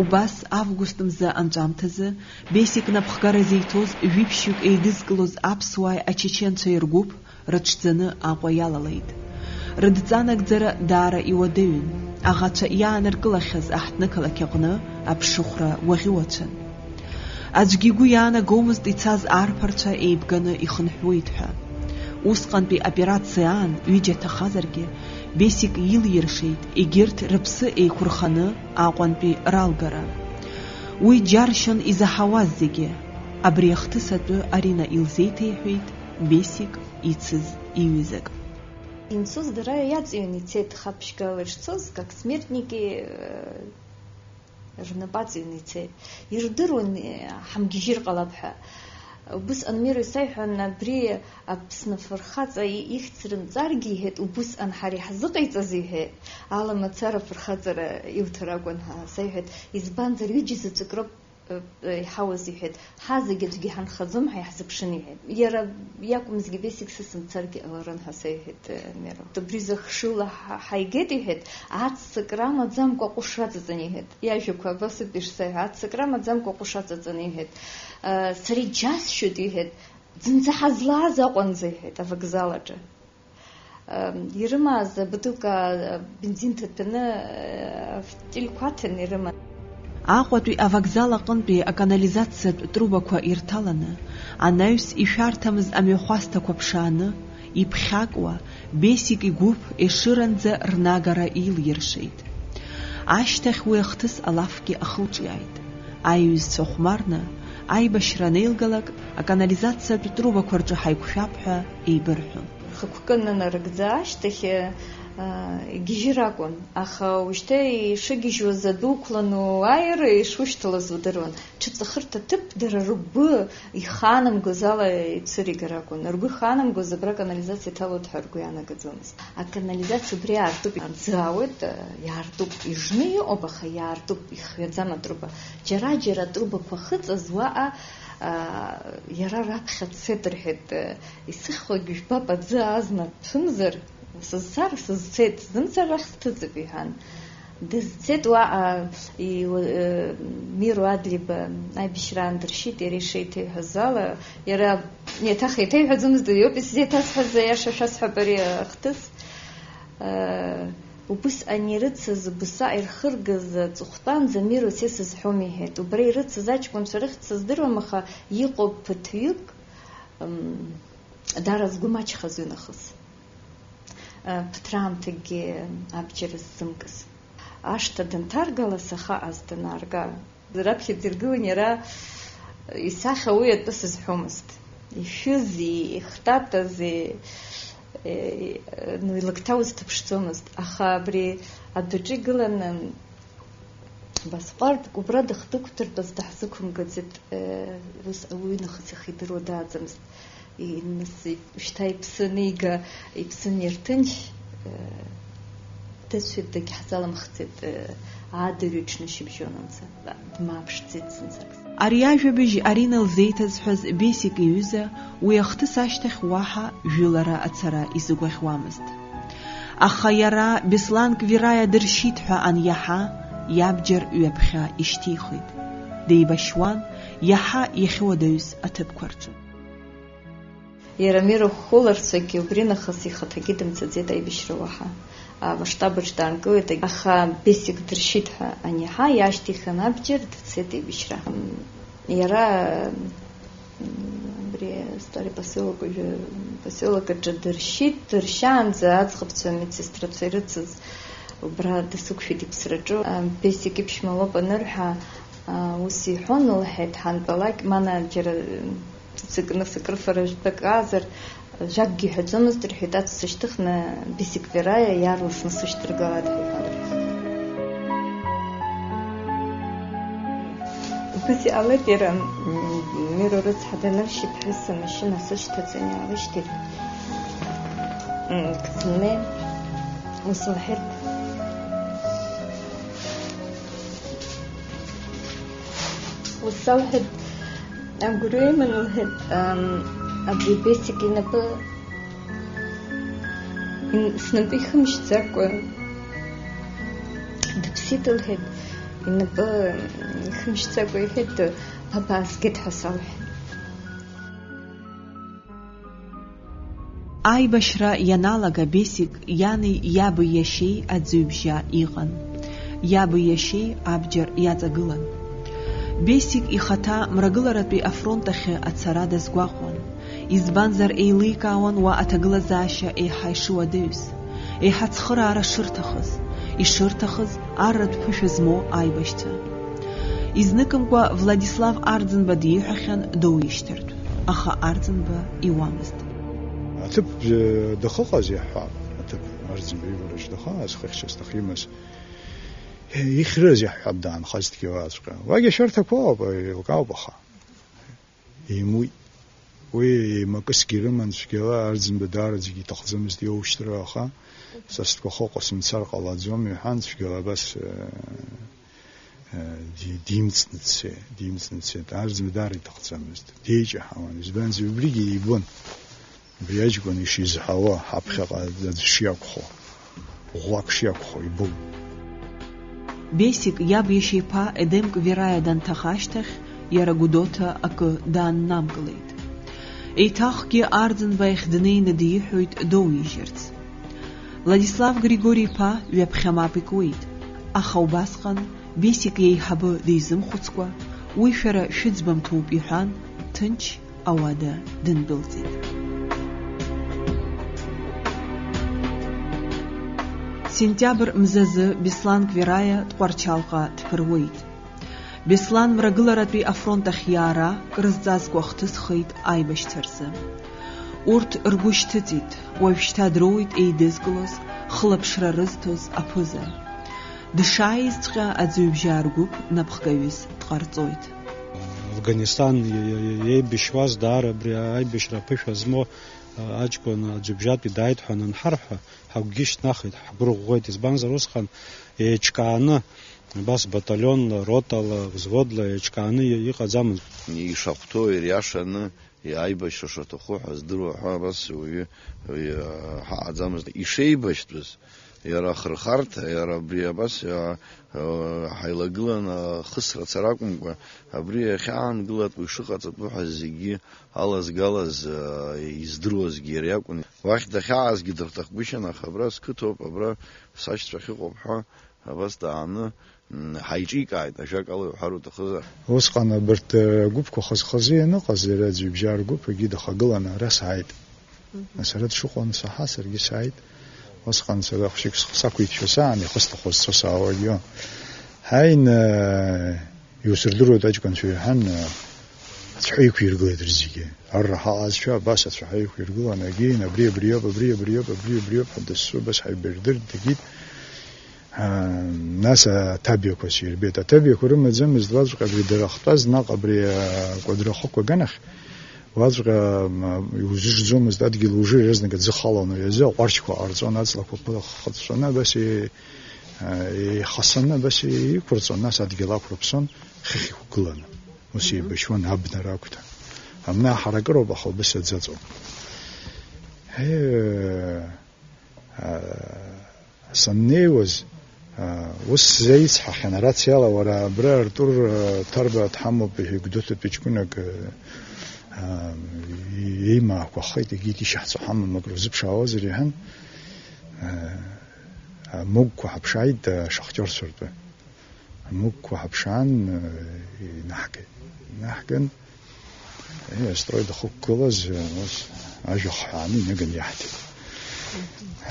Убас август мза анҵәамҭазы Бесик напхгара зиҭоз жәиԥшьҩык еидызкылоз аԥсуааи ачеченцәеи ргәыԥ рыҽӡаны Аҟәа иалалеит. Рыдҵа нагӡара даара иуадаҩын. Аӷацәа иааныркылахьаз аҳҭнықалақь аҟны аԥшыхәра уаӷьуацәан. Аӡәгьы игәы иаанагомызт ицаз арԥарцәа еибганы ихынҳәуеит ҳәа. Усҟантәи аоперациа аан ҩыџьа ҭахазаргьы, Бесик илиршеит егьырҭ рыԥсы еиқәырханы Аҟәантәи ралгара. Уи џьаршьон изаҳауаз зегьы. Абри ахҭыс атәы Арина илзеиҭеиҳәеит Бесик ицыз иҩызак. Инцоз дара иаҵҩын ицеит, хабжьгала ишцоз, как смертники, э, рнапы аҵҩын ицеит. Ирдыруан, э, ҳамгьежьыр ҟалап ҳәа. Убысҟан Миро исаиҳәон, абри Аԥсны афырхаҵа и-, ихьӡ рымҵаргьы, иҳәеит, убысҟан ҳара иаҳзыҟаиҵаз, иҳәеит, ала мацара афырхаҵара иуҭар акәын ҳәа саиҳәеит, избанзар, ҩыџьа заҵәык роуп иҳауаз, иҳәеит, ҳа зегь аӡәгьы ҳанхаӡом, ҳа иаҳзыԥшын, иҳәеит. Иара иакәымзгьы, Бесик сысымцаргьы ҟаларын ҳәа саиҳәеит, э, Миро. Убри зыхшыла ҳа-, ҳаигеит, иҳәеит, аццакра амаӡамкәа аҟәыш аҵаҵан, иҳәеит. Иажәақәа абас ауп ишсаиҳәо, аццакра амаӡамкәа аҟәыш аҵаҵан, иҳәеит. Э, сара иџьасшьоит, иҳәеит, зынӡа ҳазлааз аҟәанӡа, иҳәеит, авокзал аҿы. Ирымаз абутылка бензин ҭаҭәаны, афитиль қәаҭан ирыман. Аҟәатәи авокзал аҟынтәи аканализациатә трубақәа ирҭаланы, анаҩс ишәарҭамыз амҩахәасҭақәа ԥшааны, иԥхьакуа, Бесик игәыԥ Ешыранӡа рнагара еилиршеит. Ашьҭахь уи ахҭыс алафгьы ахылҿиааит. Аиҩызцәа хәмарны, аибашьра анеилгалак, аканализациатә трубақәа рҿы ҳаиқәшәап ҳәа еибырҳәон. Рхықәкы анынарыгӡа ашьҭахь, аа, игьежьыр акәын, аха уажәшьҭа ишыгьежьуаз адәы уқәланы уааир, ишушьҭалаз удыруан. Ҽаҵыхырҭа ҭыԥ дара ргәы ихаанамгоз ала ицәыригар акәын. Ргәы ихаанамгоз абра аканализациа иҭалоит ҳәа ргәы иаанагаӡомызт. Аканализациа убри аартуп, аӡы аауеит, иаартуп, ижны иҟоуп, аха иаартуп, ихҩаӡам атруба. Џьара-џьара атрубақәа ахыҵыз уаҟа, аа, иара раԥхьа дцеит рҳәеит, исыхьуагь жәбап, аӡы азна дҭәымзар, сызцар, сызцеит, сзымцар рахь сҭыҵып, иҳәан. Дызцеит уаҟа, и-, э, Миро Адлеиба аибашьраан дыршьит, иара ишеиҭеиҳәаз ала, иара еиҭах еиҭеиҳәаӡомызт, уи иоуп исзеиҭасҳәаз, аиаша шәасҳәап ари ахҭыс. Э, убысҟан ирыцыз, убасҟак ирхыргаз аҵыхәтәанӡа Миро са исызҳәом иҳәеит. Убра ирыцыз аҷкәынцәа рыхьӡ сыздыруам, аха иҟоуп ԥыҭҩык, м, даара згәы маҷхаз уи нахыс. Ԥыҭраамҭакгьы абџьар ззымкыз. Ашҭа данҭаргала, саха ас данаарга, раԥхьаӡа иргылан иара, исахьа уи атәы сызҳәомызт. Ишәызи, ихтатази, е, ну, илакҭа узҭыԥшӡомызт. Аха абри адәаҿы игыланы, Басҟәардк убра дахьдықәдыртәаз даҳзықәымгаӡеит, э, ус уи нахыс ихидыруа дааӡамызт. И-, нас и-, шьҭа иԥсы анига, иԥсы анирҭынч, э, дыцәеит, дагьҳзаламхӡеит, э, адырҩаҽны шьыбжьонынӡа. Дмааԥшӡеит зынӡак. Ари ажәабжь Арина лзеиҭазҳәаз Бесик иҩыза уи ахҭыс ашьҭахь уаҳа жәылара ацара изыгәаӷьуамызт. Аха иара Беслан Квираиа дыршьит ҳәа аниаҳа, иабџьар ҩаԥхьа ишьҭихит. Деибашьуан иаҳа иахьуадаҩыз аҭыԥқәа рҿы. Иара Миро Хәыларцәагьы убри нахыс ихаҭагьы дымцаӡеит аибашьра уаҳа. Амасштаб аҿы даанкылеит, аха Бесик дыршьит ҳәа аниаҳа, иаашьҭихын абџьар, дцеит аибашьра. Иара, м, абри Старый поселок, уажәы поселок аҿы дыршьит, дыршьаанӡа аӡӷабцәа, медсестрацәа ирыцыз убра дысықәшәеит иԥсраҿы. А, Бесик иԥшәма лоуп анырҳәа, а, ус иҳәон, лҳәеит, ҳантәалак, мана џьара, м, ҵакны сыкрыфара жәбак аазар, жәакгьы иҳәаӡомызт, рҳәеит, аҵәца шьҭыхны Бесик Вераиа иаарласны сышьҭаргалааит ҳәа иҳәан. Убас иҟалеит иара, м, Миро рыцҳа даныршь иԥҳәыс амашьына сышьҭаҵаны иаалышьҭит. М, Кыдзмле, ус лҳәеит. Ус лҳәеит, агәырҩа иман лҳәеит, ам, абри Бесик инапы Ин-, снапы ихымшьӡакәа дыԥсит, лҳәеит, инапы ихымшьӡакәа иҳәеит, бабаа згеит ҳәа салҳәеит. Аибашьра ианалага Бесик иани иаби иашьеи аӡыҩбжьа иҟан. Иаби иашьеи абџьар иаҵагылан. Бесик ихаҭа мрагыларатәи афронт ахьы ацара дазгәаҟуан, избанзар еиликаауан уа аҭагылазаашьа еиҳа ишуадаҩыз, еиҳа цхыраара шырҭахыз, ишырҭахыз арратә ԥышәа змоу аибашьцәа. Изныкымкәа Владислав Арӡынба диҳәахьан доуишьҭыртә, аха Арӡынба иуамызт. Аҭыԥ, э, дахыҟаз иаҳҳәап, аҭыԥ Арӡынба ивараҿ дахыҟаз, хыхьча зҭахимыз, ихьрыз иаҳҳәап, даанхазҭгьы уаҵәҟьа. Уагьы ашәарҭақәа ауп, еилкаауп, аха имуит. Уи еимакысгьы рыман, цәгьала Арӡынба даараӡагьы иҭахӡамызт иоушьҭра, аха са стәқәа хыҟа сымцар ҟалаӡом, иҳәан, цәгьала абас, э, э, ди-, димҵны дцеит, димҵны дцеит. Арӡынба даара иҭахӡамызт, деиҷаҳауан, избанзар, убригьы ибон. Убри аҷкәын ишизҳауа, ҳаԥхьаҟа аӡә шиакәхо, ӷәӷәак шиакәхо ибон. Бесик иаб иашьеиԥа Едем Квираиа данҭаха ашьҭахь, иара Гәдоуҭа акы дааннамкылеит. Еиҭахгьы Арӡынба иахь днеины диҳәоит доуижьырц. Владислав Григори-иԥа ҩаԥхьа мап икуеит, аха убасҟан Бесик иеиҳабы дизымхәыцкәа, уи шәара шәыӡбамҭоуп иҳәан, ҭынч ауада дындәылҵит. Сентиабр мзазы Беслан Квираиа Тҟәарчалҟа дԥыруеит. Беслан мрагыларатәи афронт ахь иаара крызҵазкуа хҭысхеит аибашьцәа рзы. Урҭ ргәы шьҭыҵит, уажәшьҭа дроуит еидызкылоз, хылаԥшра рызҭоз аԥыза. Дшааизҵәҟьа аӡыҩбжьаа ргәыԥ напхгаҩыс дҟарҵоит. Афганистан иеибашьуаз даара абри аибашьра аԥышәа змоу аҷкәын аӡҩыбжьатәи дааит ҳәа анҳарҳәа, ҳагәгьы шьҭнахит, ҳгәы рыӷәӷәеит, избанзар усҟан еиҿкааны, абас баталионла, ротала, взводла еиҿкааны иҟаӡамызт. Ишахәҭоу ириашаны, аибашьра шаҭаху ҳәа здыруа ҳәа абас уаҩы, уаҩы ҳаҟаӡамызт. Ишеибашьтәыз, иара ахырхарҭа, иара абри абас, а, а, ҳаилагылан ахысра цара акәымкәа, абри иахьаангылатәу ишыҟаҵатәу ҳәа зегьы алазгалаз, а, издыруазгьы иара иакәын. Уахь дахьаазгьы дырҭахгәышьан, аха абра сқыҭоуп, абра сашьцәа ахьыҟоуп ҳәа, абас дааны, м, ҳаиҿикааит, ажәакала иуҳәар уҭахызар. Усҟан абарҭ, э, агәыԥқәа хаз-хазы ианыҟаз, иара аӡҩыбжьаа ргәыԥ егьи дахагыланы ара сааит. Мгм. Сара дшыҟоу ансаҳа, саргьы сааит. Усҟан сара хәшьык схы сақәиҭшәа саан, ихы сҭахоз сцо саауагьы. Ҳаин, э, иусырдыруеит аҷкәынцәа иҳәан, э, ацәҳәа иқәиргылеит рзегьы. Арра ҳаҟазшәа абас ацәҳәа иқәиргылан, агьин, абри, абриоуп, абри, абриоуп, абри, абриоуп ҳәа дасу абас ҳаибардырт, дагьит. Аа, нас аҭабиақәа сирбеит. Аҭабиақәа рымаӡамызт, уаҵәҟьа абри дара ахтәаз, наҟ абри, аа, акәадра ахықәкы аганахь, уаҵәҟьа, м, иузыжӡомызт, адгьыл ужыр иазнак аӡы халон, уи азы аҟәарчқәа ҟарҵон, аҵлақәа ԥыххыҵәҵәаны, абас е-, аа, еихасаны, абас еиқәырҵон, нас адгьыл ақәрыԥсон, хыхь иқәгыланы. Ус, мгм, еибашьуан абна ракәҭа. Амна ҳаракыроуп, аха убыс аӡаҵоуп. Ҳе, аа, саннеиуаз, аа, ус сзеицҳахьан, арациала, уара абра Артур, аа, Ҭарба дҳамоуп, иҳәеит, Гәдоуҭатәи ҷкәынак, аа, иеимаақәахеит, егьит ишьаҳцо ҳамам, акрузыԥшаауазар, иҳәан, аа, амыгәқәа ҳаԥшааит, ашахтиорцәа ртәы. Амыгәқәа ҳаԥшаан, э, инаҳгеит. Инаҳган, э, астрой дахықәгылаз, э, ус, ажәа хҳәааны инаганы иаҳҭеит.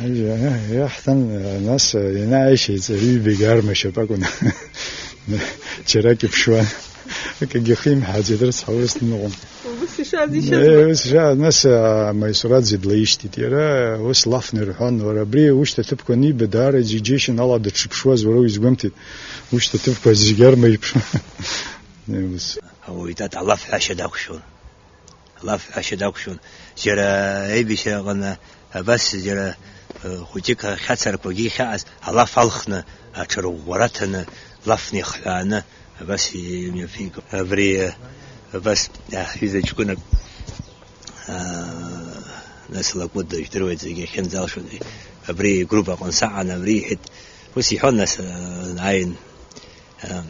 Ажәа, э, иаҳҭан, э, нас, э, ианааишьеиҵ, ҩбагьы арма шьапы акәын. Џьарак иԥшуан. Акгьы химҳәааӡеит, рыцҳа, урыс дныҟәон. Ус ишаз ишьазма? Э, ус иша-, нас, а, Маисураӡе длаишьҭит. Иара ус лафны ирҳәон, уара, абри ушьҭа ҭыԥқәа аниба, даара иџьеишьон, ала дыҽыԥшуаз, уара уизгәамҭеит. Ушьҭа ҭыԥқәа зегь арма иԥшуан. Э, ус. Ауаҩ тата алафҳәашьа дақәшәон. Алафҳәашьа дақәшәон. Џьара аибашьраҟны абас џьара, э, хәыҷык ахьацарақәагьы ихьааз, алаф алхны, аҽырӷәӷәара аҭаны, лафны ихҳәааны, абас имҩаԥиго. Абри, э, абас, э, ҳҩыза ҷкәынак, э, нас Лакәыда, ижәдыруеит, зегьы ахьынӡалшоз, абри игрупп аҟны саҟан, абри иҳәеит, ус иҳәон, нас, э, ааин, э,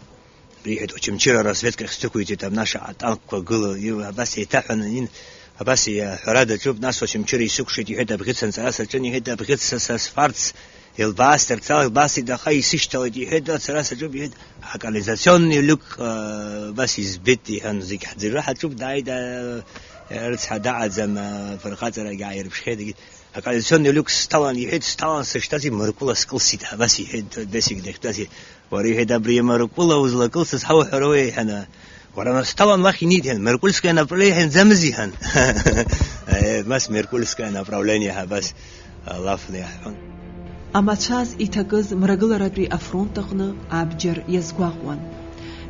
Иҳәеит, Очамчыра разведка ахь сдәықәиҵеит, абна шаҟа танкқәа гыло, иу-, абас еиҭаҳәаны, ин-, Абас иаҳәара даҿуп, нас Очамчыра исыкәшеит, иҳәеит, абӷьыц анҵара саҿын, иҳәеит, абӷьыц са, са сфарц, илбаасҭарц ала, илбаасҭеит, аха исышьҭалеит, иҳәеит, ацара саҿуп, иҳәеит, аканализационный люк, э, абас избеит, иҳәан, зегь ҳӡырҩы ҳаҿуп, дааит, э, рыцҳа даҟаӡам, э, фырхаҵарагьы ааирԥшхьеит, егьит, аканализационный люк сҭалан, иҳәеит, сҭалан сышҭаз имаркәыла скылсит, абас иҳәеит, Бесик дахьтәаз. Уара, иҳәеит, абри амаркәыла узлакылсыз ҳауҳәароуеи, иҳәан, уара, нас сҭалан уахь инеит, иҳәан, Меркульское направление иҳәанӡамыз, иҳәан. Э, нас Меркульское направление ҳәа абас, э, лафны иаҳҳәон. Амацәаз иҭакыз мрагыларатәи афронт аҟны абџьар иазгәаҟуан.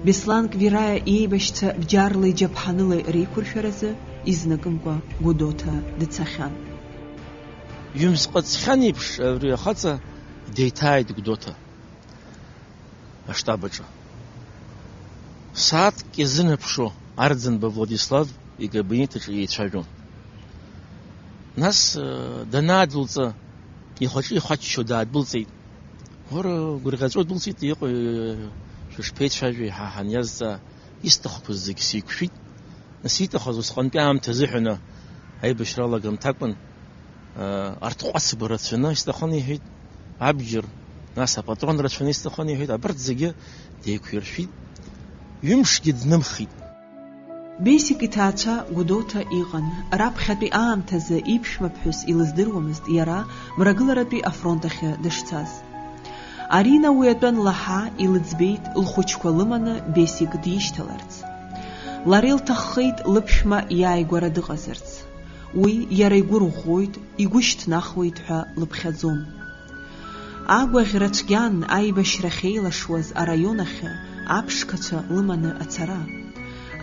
Беслан Квираиа иеибашьцәа бџьарла иџьаԥҳанылеи реиқәыршәаразы изныкымкәа Гәдоуҭа дцахьан. Ҩымз ҟаҵхьан еиԥш, абри ахаҵа деиҭааит Гәдоуҭа. Аштаб аҿы. Сааҭк иазынаԥшуа Арӡынба Владислав икабинет аҿы еицәажәон. Нас, э, данаадәылҵа, ихәаҿы ихәаччо даадәылҵит. Уара, гәырӷьаҵәа дәылҵит, иҟои, шәышԥеицәажәеи ҳәа ҳаниазҵаа, исҭахқәаз зегь сеиқәшәеит. Нас ииҭахыз усҟантәи аамҭа азыҳәаны аибашьра алагамҭакәын. Арҭ ҟәацба рацәаны исҭахын, иҳәеит, абџьар, нас апатрон рацәаны исҭахын, иҳәеит, абарҭ зегьы деиқәиршәит, ҩымшгьы днымхит. Бесик иҭаацәа Гәдоуҭа иҟан, раԥхьатәи аамҭазы иԥшәмаԥҳәыс илыздыруамызт иара мрагыларатәи афронт ахьы дышцаз. Арина уи атәы анлаҳа, илыӡбеит, лхәыҷқәа лыманы Бесик дишьҭаларц. Лара илҭаххеит лыԥшәма иааигәара дыҟазарц. Уи иара игәы рӷәӷәоит, игәы шьҭнахуеит ҳәа лыԥхьаӡом. Агәаӷьра цәгьан аибашьра ахьеилашуаз араион ахьы аԥшқацәа лыманы ацара.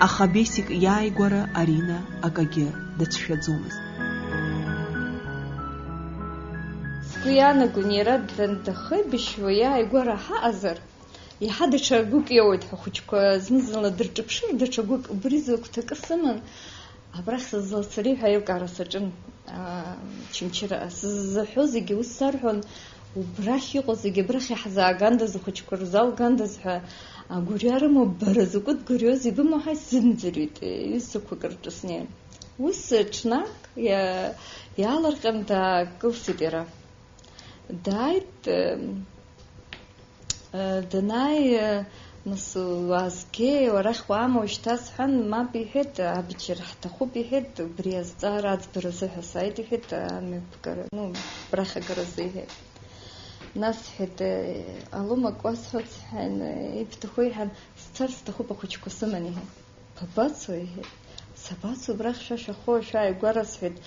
Аха Бесик иааигәара Арина акагьы дацәшәаӡомызт. Сгәы иаанагон, иара дандахеибашьуа иааигәара ҳаҟазар, иаҳа даҽа гәык иоуеит ҳәа, ахәыҷқәа зны-зынла дырҿаԥшыр, даҽа гәык, убри зыгәҭакы сыман, абрахь сызлацари ҳәа аилкаара саҿын. Аа, Очамчыра сзыҳәо зегьы ус сарҳәон, убрахь иҟоу зегьы абрахь иаҳзаагандаз, ахәыҷқәа рзалгандаз ҳәа агәырҩа рымоуп, бара закәытә гәырҩоузеи ибымоу ҳәа исзымӡырҩит, ҩызцақәак рҿы снеин. Ус ҽнак иа-, иаалырҟьан даакылсит иара. Дааит, э, э, данааи, э, нас, уаазгеи, уара уахь уаама уажәшьҭа сҳәан, мап иҳәеит, абџьар ҳҭахуп иҳәеит, убри азҵаара аӡбаразы ҳәа сааит иҳәеит, амҩаԥгара, ну, абрахь агаразы иҳәеит. Нас иҳәеит, э, ҟалом акы уасҳәоит сҳәан, э, ибҭаху иҳәан, сцар сҭахуп ахәыҷқәа сыман иҳәеит. Бабацо, иҳәеит. Сабацо, абрахь шәа шәахо, шәааигәара, сҳәеит.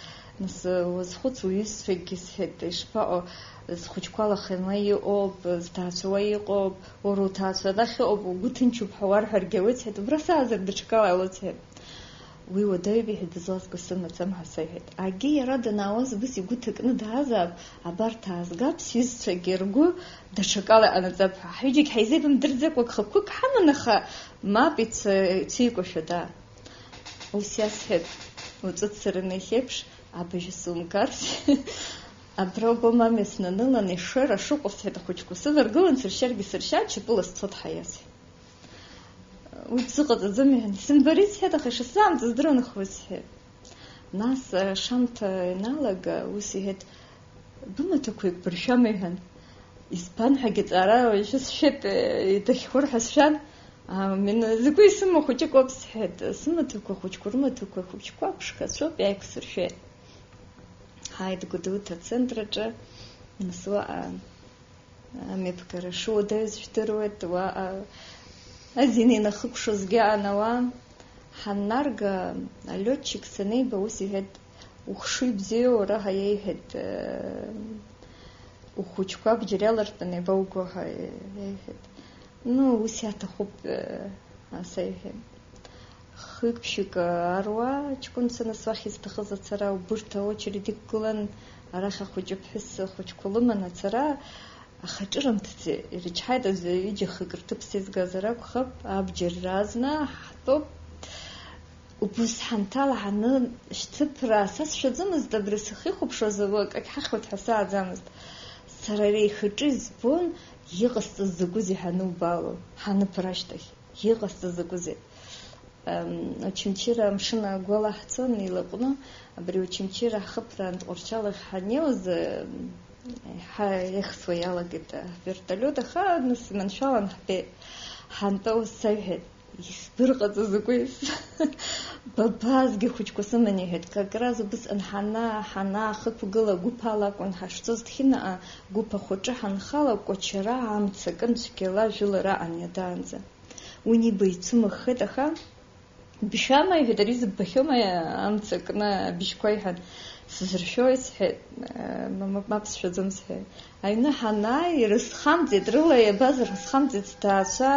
Нас, уазхәыц, уҩызцәагьы, сҳәеит, ишԥаҟоу, зхәыҷқәа лахьынла иҟоуп, зҭаацәа уа иҟоуп, уара уҭаацәа арахь ыҟоуп, угәы ҭынчуп ҳәа уарҳәаргьы ауеит, сҳәеит, убра саазар даҽакала иҟалоит, сҳәеит. Уи уадаҩуп, иҳәеит, дызлазго сымаӡам ҳәа саҳәеит. Акгьы иара данаауаз убыс игәы ҭакны даазаап, абарҭ аазгап, сҩызцәагьы ргәы даҽакала иҟанаҵап ҳәа. Ҳҩыџьагь ҳаизеибамдырӡакәа гхақәак ҳаман, аха мап, ицеикәашәа даа. Ус иасҳәеит, уаҵәы дцараны иахьеиԥш, абыжь сумгарц. Абра убом амҩа снанылан, ешыра шыҟоу, сҳәеит, ахәыҷқәа сываргылан, сыршьаргьы сыршьа, ачапыла сцот ҳәа иасҳәеит. Уи дзыҟаҵаӡом, иҳәан, исымбарит, сҳәеит, аха ишысзаамҵаз здыруан, аха уи сҳәеит. Нас, ашамҭа ианалага, ус иҳәеит, бымаҭәақәа еиқәбыршәама, иҳәан. Избан ҳәагьы ҵаара уажәы сшәеит, дахьхәыр ҳәа сшәан, а, мин-, закәи сымоу хәыҷык ауп, сҳәеит, сымаҭәақәа хәыҷқәа, рымаҭәақәа хәыҷқәа ԥшқацәоуп, иааиқәсыршәеит. Ҳааит Гәдоуҭа ацентр аҿы, нас уаҟа Амҩаԥгара шуадаҩыз жәдыруеит, уаҟа азин инахыкәшозгьы аан ауаа. Ҳаннарга, алиотчик саниба, ус иҳәеит, ухшыҩ бзиоу, уара ҳәа иеиҳәеит, э, ухәыҷқәа абџьар иалартәаны иабауго ҳәа иеиҳәеит. Ну, ус иаҭахуп, э, аса иҳәеит. Хҩык-ԥшьҩык аруаа ҷкәынцәа нас уахь изҭахыз ацара, убырҭ аочеред иқәгылан, арахь ахәыҷы ԥҳәыс хәыҷқәа лыман ацара, аха ҿырымҭӡеит, ирычҳаит аӡәы ҩыџьа хык рҭыԥ сеизгазар акәхап, абџьар разна ҳтәоуп. Убыс ҳанҭала ҳаны шьҭыԥра са сшәаӡомызт, абри сахьихәаԥшуаз акагь ҳахьуеит ҳәа сааӡамызт. Сара ари ихаҿы избон, иҟасҵаз закәызеи ҳанубало, ҳаныԥра ашьҭахь. Иҟасҵаз закәызеи? Ам, Очамчыра амшын агәала ҳцон илаҟәны, абри Очамчыра ҳхыԥраан Тҟәарчалахь ҳаннеиуаз, ам, ҳа-, иахьсуа иалагеит авертолиот, аха нас иманшәалан ҳбеит. Ҳантәа ус саҩҳәеит, исдырҟаҵаз агәеис. Бабазгьы хәыҷқәа сыман, иҳәеит, как раз убысҟан ҳана-, ҳанаахықәгыла гәыԥ ала акәын ҳашцоз, Ҭхьынаҟа гәыԥ ахәаҿы ҳанхала, Кәачара амца акын, цәгьала жәылара аҟан иадаанӡа. Уи ниба ицәымыӷхеит, аха бшәама, иҳәеит, ари зыббахьоума, амца кны абжьқәа, иҳәан, сызыршәои, сҳәеит, мап, мап сшәаӡом, сҳәеит. Аҩны ҳанааи, ирызхамҵеит, рыла иабаз рызхамҵеит сҭаацәа.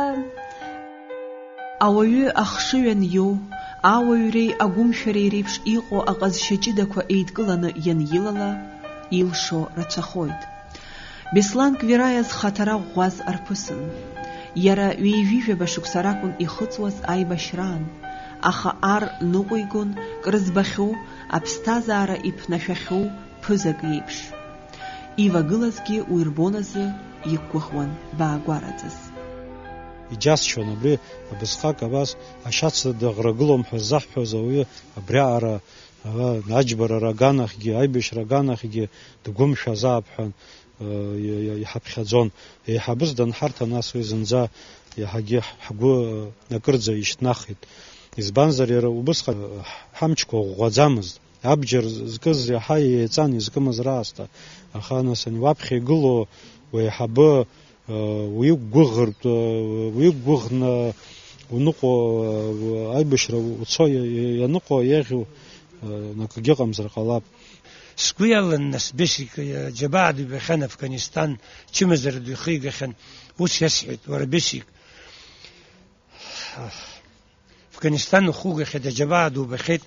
Ауаҩы ахшыҩ аниоу, ауаҩреи агәымшәареи реиԥш иҟоу аҟазшьа ҷыдақәа еидкыланы ианилала, илшо рацәахоит. Беслан Квираиа зхаҭара ӷәӷәаз арԥысын. Иара ҩажәижәаба шықәса ракәын ихыҵуаз аибашьраан, аха ар ныҟәигон крызбахьоу, аԥсҭазаара иԥнашәахьоу ԥызак иеиԥш. Ивагылазгьы уи рбон азы иқәгәыӷуан баагәараҵас. Иџьасшьон абри абысҟак абас ашьац даӷрагылом ҳәа ззаҳҳәоз ауаҩы абриаҟара, ара, аџьбарара аганахьгьы, аибашьра аганахьгьы дгәымшәазаап ҳәа, э, иа-, иа-, иҳаԥхьаӡон. Еиҳабыс данҳарҭа, нас уи зынӡа иаҳагьы ҳгәы, э, акырӡа ишьҭнахит. Избанзар, иара убысҟан, э, ҳамчқәа ӷәӷәаӡамызт. Абџьар зкыз иаҳа еиҵан изкымыз раасҭа. Аха, нас, ани уаԥхьа игылоу уеиҳабы, уиқәгәыӷыртә, уиқәгәыӷны уныҟәо, аибашьра уцо ианыҟәо еиӷьу акгьы ыҟамзар ҟалап. Сгәы иалан, нас, Бесик џьабаа ду ибахьан Афганистан, чымазара ду ихигахьан, ус иасҳәеит, уара, Бесик, Афганистан ухугахьеит, аџьабаа дубахьеит.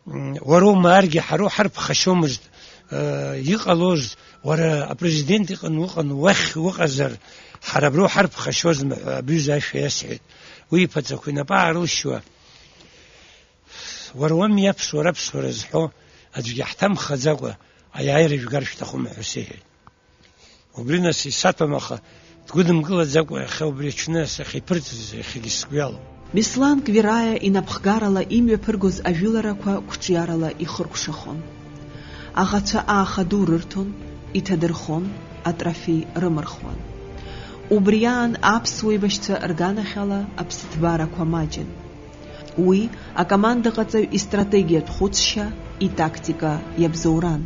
М, уара умааргьы ҳара уҳарԥхашьомызт, э, иҟалоз, уара апрезидент иҟан уҟан, уахь уҟазар, ҳара абра уҳарԥхашьозма ҳәа абҩыза ашәа иасҳәеит. Уи иԥаҵақәа инапы аарылшьуа, уара уами аԥсуара, аԥсуара зҳәо, аӡәгьы ҳҭамхаӡакәа, аиааира жәгар шәҭахума ҳәа сеиҳәеит. Убри нас исаҭәам, аха дгәыдымкылаӡакәа иахьа убри аҽны сахьиԥырҵыз иахьагьы сгәы иалоуп. Беслан Квираиа инапхгарала имҩаԥыргоз ажәыларақәа қәҿиарала ихыркәшахон. Аӷацәа ааха ду рырҭон, иҭадырхон, атрофеи рымырхуан. Убри аан аԥсуа еибашьцәа рганахьала аԥсыҭбарақәа маҷын. Уи акомандаҟаҵаҩ истратегиатә хәыцшьа, итактика иабзоуран.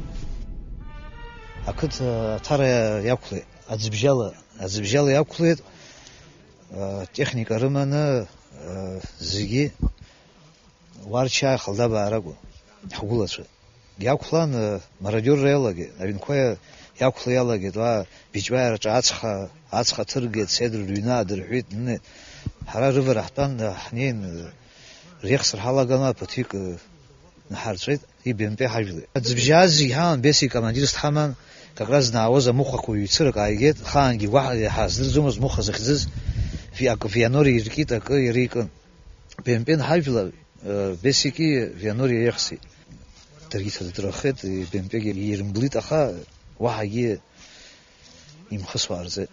Ақыҭа аҭара иақәлеит, аӡыбжьала, аӡыбжьала иақәлеит, а, техника рыманы, а, зегьы Уарча Ахалдабаа ракәын, ҳгәылацәа. Иақәлан, э, мародиорра иалагеит, аҩнқәа иа-, иақәла иалагеит, уа Биҷваиараҿы ацха, ацха ҭыргеит, Седр рыҩны аадырҳәит, ны, ҳара рывара ҳтәан, э, ҳнеин, э, рехсыр ҳалаган, ԥыҭҩык, э, наҳарҵәеит, ибемпе ҳажәлеит. Аӡбжьаа зегь ҳаман, Бесик командирс дҳаман, как раз днаауаз амыхәақәа ҩцырак ааигеит, ахаангьы уаҳа иҳаздырӡомызт мыхәа захьӡыз, ви-, акы Вианор иркит, акы иара икын. Бемпен ҳажәлар, э, Бесики Вианори еихсит. Даргьы иҭадыррахеит, э, Бемпегьы ирымблит, аха уаҳагьы имхысуа аарҵеит.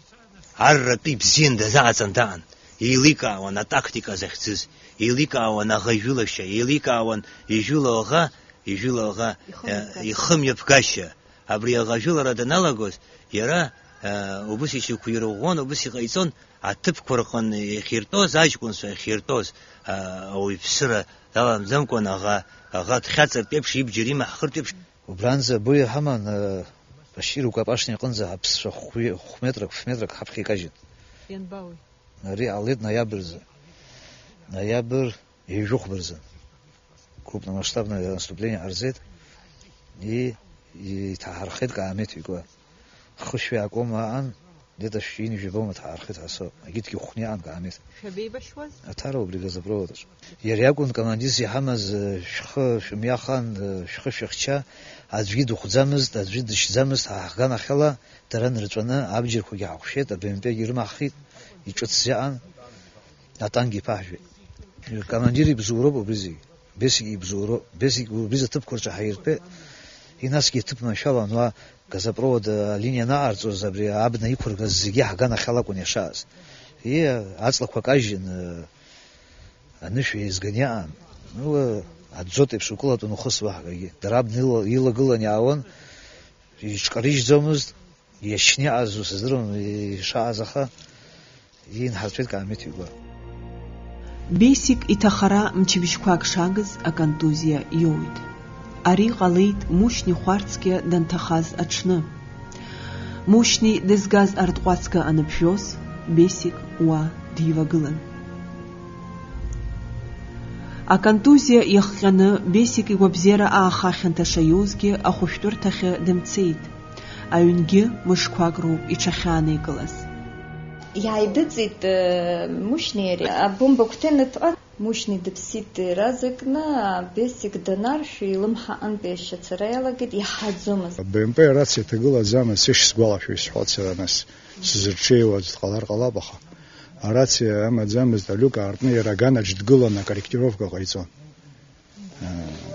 Арратәи бзиан дазааӡан даан, еиликаауан атактика захьӡыз, еиликаауан аӷа ижәылашьа, еиликаауан ижәыла аӷа, ижәыла аӷа, э, ихымҩаԥгашьа. Абри аӷа ажәылара даналагоз, иара, э, убыс ишьақәирӷәӷәон, убыс иҟаиҵон, аҭыԥқәа рҟын иахьиртәоз, аҷкәынцәа иахьиртәоз, а, ауаҩԥсыра даламӡамкәан аӷа, аӷа дхьаҵыртә еиԥш, ибџьар имаҳхыртә еиԥш. Убранӡа абуи ҳаман, а, Башир Рукапашни аҟынӡа аԥсцәа хәҩы-, хә-метрак, ф-метрак ҳаԥхьа икажьын. Ианбауеи? Ари ҟалеит ноиабрзы. Ноиабр ҩажәихәба рзы крупномасштабное наступление ҟарҵеит, и, и, иҭаҳархеит каамеҭ ҩба. Хышәи акома аан, где-то шәи ҩынҩажәи бома ҭаҳархеит ҳасо, агьыҭгьы хәни аан каамеҭ. Шәабеибашьуаз? Аҭара убри газопровод аҿы. Иара иакәын командирс иҳамаз, э, шәхы шәымҩахан, э, шәхы шәыхьча, аӡәгьы дыхәӡамызт, аӡәгьы дышьӡамызт, ҳа ҳганахьала дара нырҵәаны абџьарқәагьы ҳахәшьеит, абемпегьы рымаҳхит, иҿыцӡа аан. Атанк иԥаҳжәеит. Командир ибзоуроуп убри зегь. Бесик ибзоуроуп. Бесик убри зыҭыԥқәа рҿы ҳаиртәеит. И насгьы иҭыԥ маншәалан уа газопровод алиниа анаҟарҵоз абри абна иқәыргаз зегьы ҳганахьала акәын иашааз. И аҵлақәа кажьын, Анышә еизганы иаан, уи аӡоит еиԥш укылатәан ухысуа ҳәагьы. Дара абна ила-, илагылан иаауан, иҿкарыжьӡомызт, иашьны иааз ус аздыруам ишааз, аха инҳарцәеит Каамеҭ игәы. Бесик иҭахара мчыбжьқәак шагыз аконтузиа иоуит. Ари ҟалеит Мушьни Хәарцкьа данҭахаз аҽны. Мушьни дызгаз артҟәацга аныԥжәоз, Бесик уа дивагылан. Аконтузиа иахҟьаны Бесик игәабзиара ааха хьанҭа шаиузгьы ахәышәтәырҭахьы дымцеит. Аҩнгьы мышқәак роуп иҽахьааникылаз. Иааидыҵит, э, Мушьни иареи. Абомба агәҭа инатҟәа, Мушьни дыԥсит иара зыкны, Бесик данаршә, илымҳа аҟынтәи ашьацара иалагеит, иаҳаӡомызт. Б М П арациа ҭагылаӡамызт, сышсгәалашәо исҳәоит сара нас. Сзырҽеиуаз дҟалар ҟалап, аха арациа амаӡамызт, алиук аартны иара аганаҿ дгыланы акорректировка ҟаиҵон.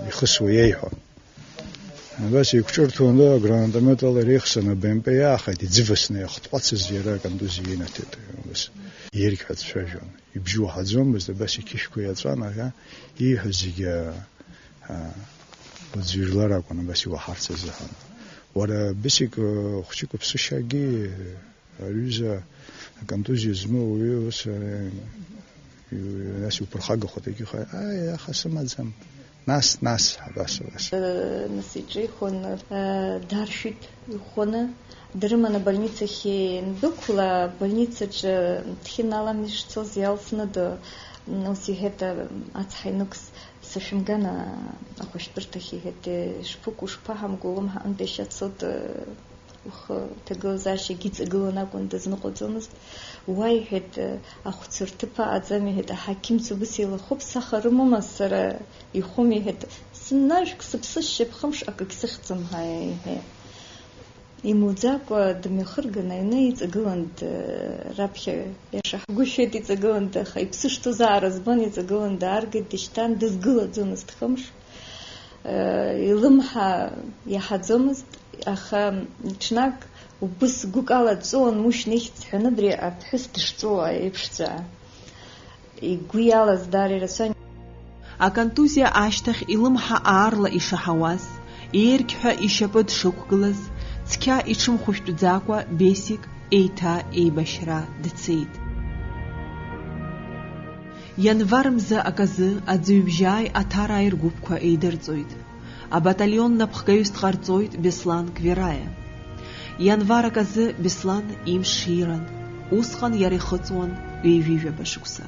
Ихысуа иеиҳәо. Абас еиқәҿырҭуан, гранатомет ала иреихсаны Б М П иаахеит, иӡывасны иахҭҟәацыз иара аконтузиа инаҭеит. Абас ирқь ҳәа дцәажәон. Ибжьы уаҳаӡомызт, абас иқьышәқәа иаҵәан, аха ииҳәаз зегьы, а, а, уаӡәы ижәлар акәын, абас иуаҳарц азыҳәан. Уара, Бесик, хәыҷык уԥсышьагьы Аҩыза, аконтузиа змоу ауаҩы ус, э, ю-, нас иуԥырхагахоит, егьыҟа, аи, аха сымаӡам. Нас, нас, абас, абас. Э, нас иҿихуан, э, даршәит иӷәӷәаны, дрыманы абольницахь иандәықәла, абольницаҿы дхьыналамышьцоз иалсны ды-, ус иҳәеит, э, ацҳа инықәс, сышәымган, а-, ахәышәтәырҭахь, иҳәеит, э, шԥыкәу, шԥаҳамгоу, улымҳа аҟынтәи ашьа цоит, э, Ухы ҭагылазаашьагьы иҵагылан акәын, дазныҟәаӡомызт. Уа, иҳәеит, ахәцәа рҭыԥ аҟаӡам, иҳәеит, аҳақьымцәа убыс еилахәуп, саха рымоума сара, ихәым, иҳәеит, сыннажәк сыԥсышьап, хымш акагь сыхьӡом ҳәа, иҳәеит. Имуӡакәа дымҩахырган аҩны иҵагылан д-, раԥхьа иаша ҳгәышәеит иҵагылан д-, аха иԥсы шҭоу заа рызбон, иҵагылан дааргеит, дышьҭан, дызгылаӡомызт хымш. Илымҳа иаҳаӡомызт, аха ҽнак убыс гәыкала дҵәыуон Мушьни ихьӡ ҳәаны абри аԥҳәыс дышҵәыуа еиԥшҵәҟьа. Игәы иалаз даара ирацәан. Аконтузиа ашьҭахь илымҳа аарла ишаҳауаз, еергьҳәа ишьапы дшықәгылаз, цқьа иҽымхәышәтәӡакәа Бесик еиҭа еибашьра дцеит. Ианвар мза аказы аӡыҩбжьааи аҭарааи ргәыԥқәа еидырҵоит. Абаталион напхгаҩыс дҟарҵоит Беслан Квираиа. Ианвар аказы Беслан имш иран. Усҟан иара ихыҵуан ҩажәи жәаба шықәса.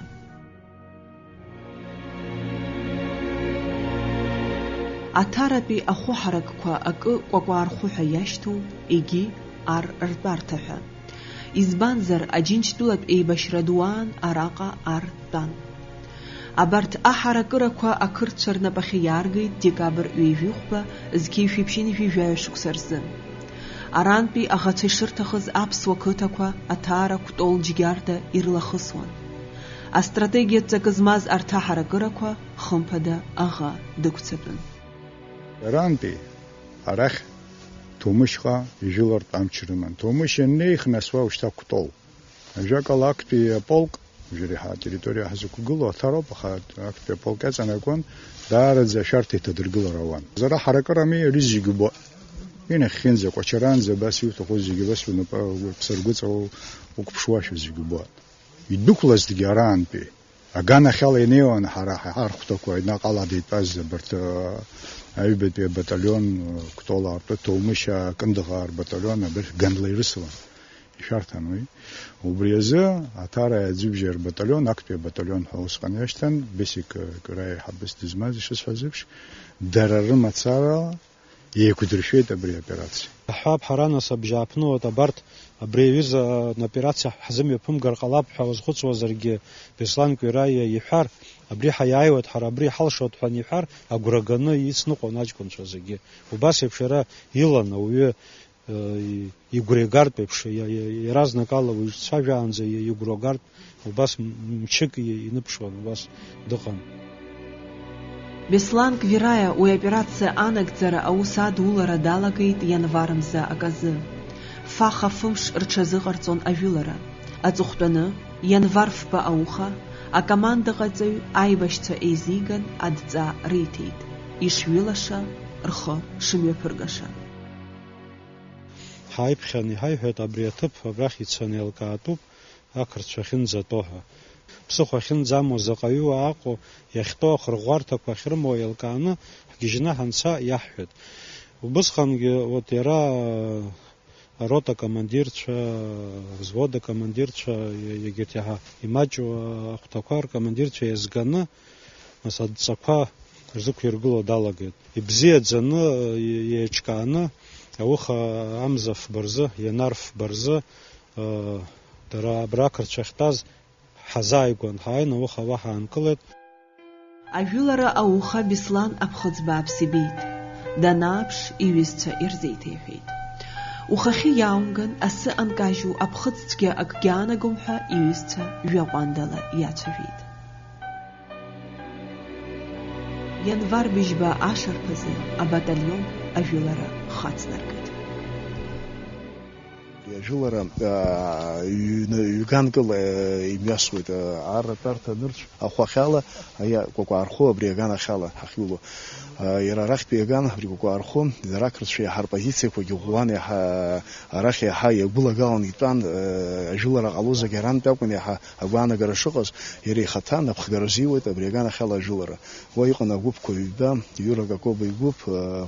Аҭаратәи ахәы ҳаракқәа акы кәакәаа рхәы ҳәа иашьҭоу, егьи ар ртәарҭа ҳәа. Избанзар, Аџьынџьтәылатә еибашьра ду аан араҟа ар тәан. Абарҭ аҳаракырақәа ақырҭцәа рнапахьы иааргеит декабр ҩажәихәба зқьи жәшәи ԥшьынҩажәи жәаҩа шықәса рзы. Арантәи аӷацәа ишырҭахыз аԥсуа қыҭақәа Аҭара, Кәтол, Џьгьарда ирлахысуан. Астратегиатә ҵакы змаз арҭ аҳаракырақәа, хымԥада, аӷа дықәцатәын. Арантәи арахь Ҭоумышьҟа ижәылартә амч рыман. Ҭоумышь ианнеих, нас уа ушьҭа Кәтол. Ажәакала, актәи аполк, уажәы реиҳа атерриториа ҳзықәгылоу Аҭароуп, аха актәи аполк иаҵанакуан, даараӡа ашәарҭа иҭадыргылар ауан. Зара ҳаракырами, ари зегьы убоит. Инахьхьынӡа, Кәачаранӡа абас иуҭаху зегьы абас унапы, уԥсы ргәыҵа у-, уқәԥшуашәа зегьы убоит. Идәықәлазҭгьы араантәи. Аганахьала инеиуан ҳара ҳархәҭақәа, аҩнаҟала дитәаз абарҭ, ы, аҩбатәи абаталион, ы, Кәтол аартәы, Ҭоумышь, ы, Кындыӷаа рбаталион, абыржә ганла ирысуан. Ишәарҭан уи. Убри азы Аҭарааи Аӡҩыбжьааи рбаталион, актәи абаталион ҳәа усҟан иашьҭан, Бесик, ы, Кыра еиҳабыс дызмаз, ишысҳәаз еиԥш, дара рымацара еиқәдыршәеит абри аоперациа. Иаҳҳәап, ҳара нас абжьааԥнылоит абарҭ, абри аҩыза аоперациа ҳзымҩаԥымгар ҟалап ҳәа уазхәыцуазаргьы, Беслан Квираиа иҳәар, абри ҳаиааиуеит, ҳара абри ҳалшоит ҳәа аниҳәар, агәра ганы ицныҟәон аҷкәынцәа зегьы. Убас еиԥш иара илан ауаҩы, э, игәра игартә еиԥш, иа-, иа-, иаразнакала уажә дцәажәаанӡа иа-, игәра гартә Убас м-, мчык и-, иныԥшуан, убас дыҟан. Беслан Квираиа уи аоперациа анагӡара аус адулара далагеит ианвар мза аказы. Фаха фымш рҽазыҟарҵон ажәылара. Аҵыхәтәаны, ианвар фба ауха, Акомандаҟаҵаҩ аибашьцәа еизиган адҵа риҭеит, ишҩылаша, рхы шымҩаԥыргаша. Ҳааиԥхьан иҳаиҳәеит, абри аҭыԥ абрахь ицаны еилкаатәуп, ақырҭцәа ахьынӡатәо ҳәа. Ԥсыхәа ахьынӡамоу заҟаҩы уа аҟоу, иахьтәоу ахырӷәӷәарҭақәа ахьрымоу еилкааны, ҳгьежьны ҳанца иаҳҳәеит. Убысҟангьы, вот, иара, арота командирцәа, взвод акомандирцәа, егьырҭ иаҳа имаҷу ахәҭақәа ркомандирцәа еизганы, нас адҵақәа рзықәиргыло далагеит. Ибзиаӡаны, иеиҿкааны, ауха амза фба рзы, ианар фба рзы, дара абра ақырҭцәа ахьтәаз ҳазааигәан, ҳааины ауха уа ҳаанкылеит. Ажәылара ауха Беслан аԥхыӡ бааԥс ибеит. Данааԥш, иҩызцәа ирзеиҭеиҳәеит. Ухахьы иаауган, асы анкажьу аԥхыӡ цәгьа акгьы аанагом ҳәа иҩызцәа жәаҟәандала иацәажәеит. Ианвар быжьба ашарԥазы абаталион ажәылара хацнаркит. Абри ажәылара, аа, ҩны-, ҩганкыла, аа, имҩасуеит, аа, арратәарҭа нырцә ахәахьала, аиа, Кәакәаархәы абри аганахьала ҳахьҩыло. Аа, иара арахьтәи аган, абри Кәакәаархәы, дара ақырҭцәа иаҳа рпозициақәагьы ӷәӷәан, иаҳа, арахь иаҳа иагәылагалан итәан, аа, ажәылара ҟалозаргьы арантәи акәын иаҳа агәаанагара шыҟаз, иара ихаҭа напхгара азиуеит абри аганахьала ажәылара. Уа иҟан агәыԥқәа ҩба, Иура Кокоба игәыԥ,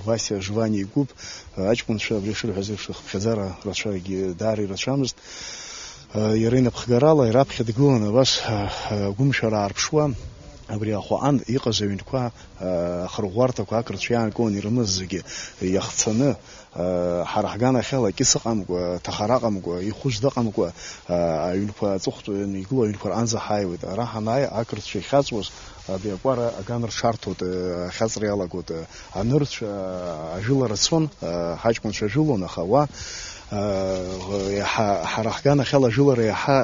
Васиа Жваниа игәыԥ, аҷкәынцәа абри шырҳәаз еиԥш, рхыԥхьаӡара рацәагьы даара ирацәамызт. Иара инапхгарала раԥхьа дгыланы абас агәымшәара аарԥшуа, абри ахәаҟан иҟаз аҩнқәа, ахырӷәӷәарҭақәа ақырҭцәа иаанкыланы ирымаз зегьы иахцаны, Ҳара ҳганахьала кьыс ыҟамкәа, ҭахара ыҟамкәа, ихәыжәда ыҟамкәа, аҩнқәа аҵыхәтәаны игылоу аҩнқәа рҟынӡа ҳааиуеит. Ара ҳанааи, ақырҭцәа ихьаҵуаз, абри акәара аган рҽарҭоит, ахьаҵра иалагоит. Анырцә, ажәылара цон, ҳаҷкәынцәа жәылон, аха уа, иаҳа, ҳара ҳганахьала ажәылара иаҳа,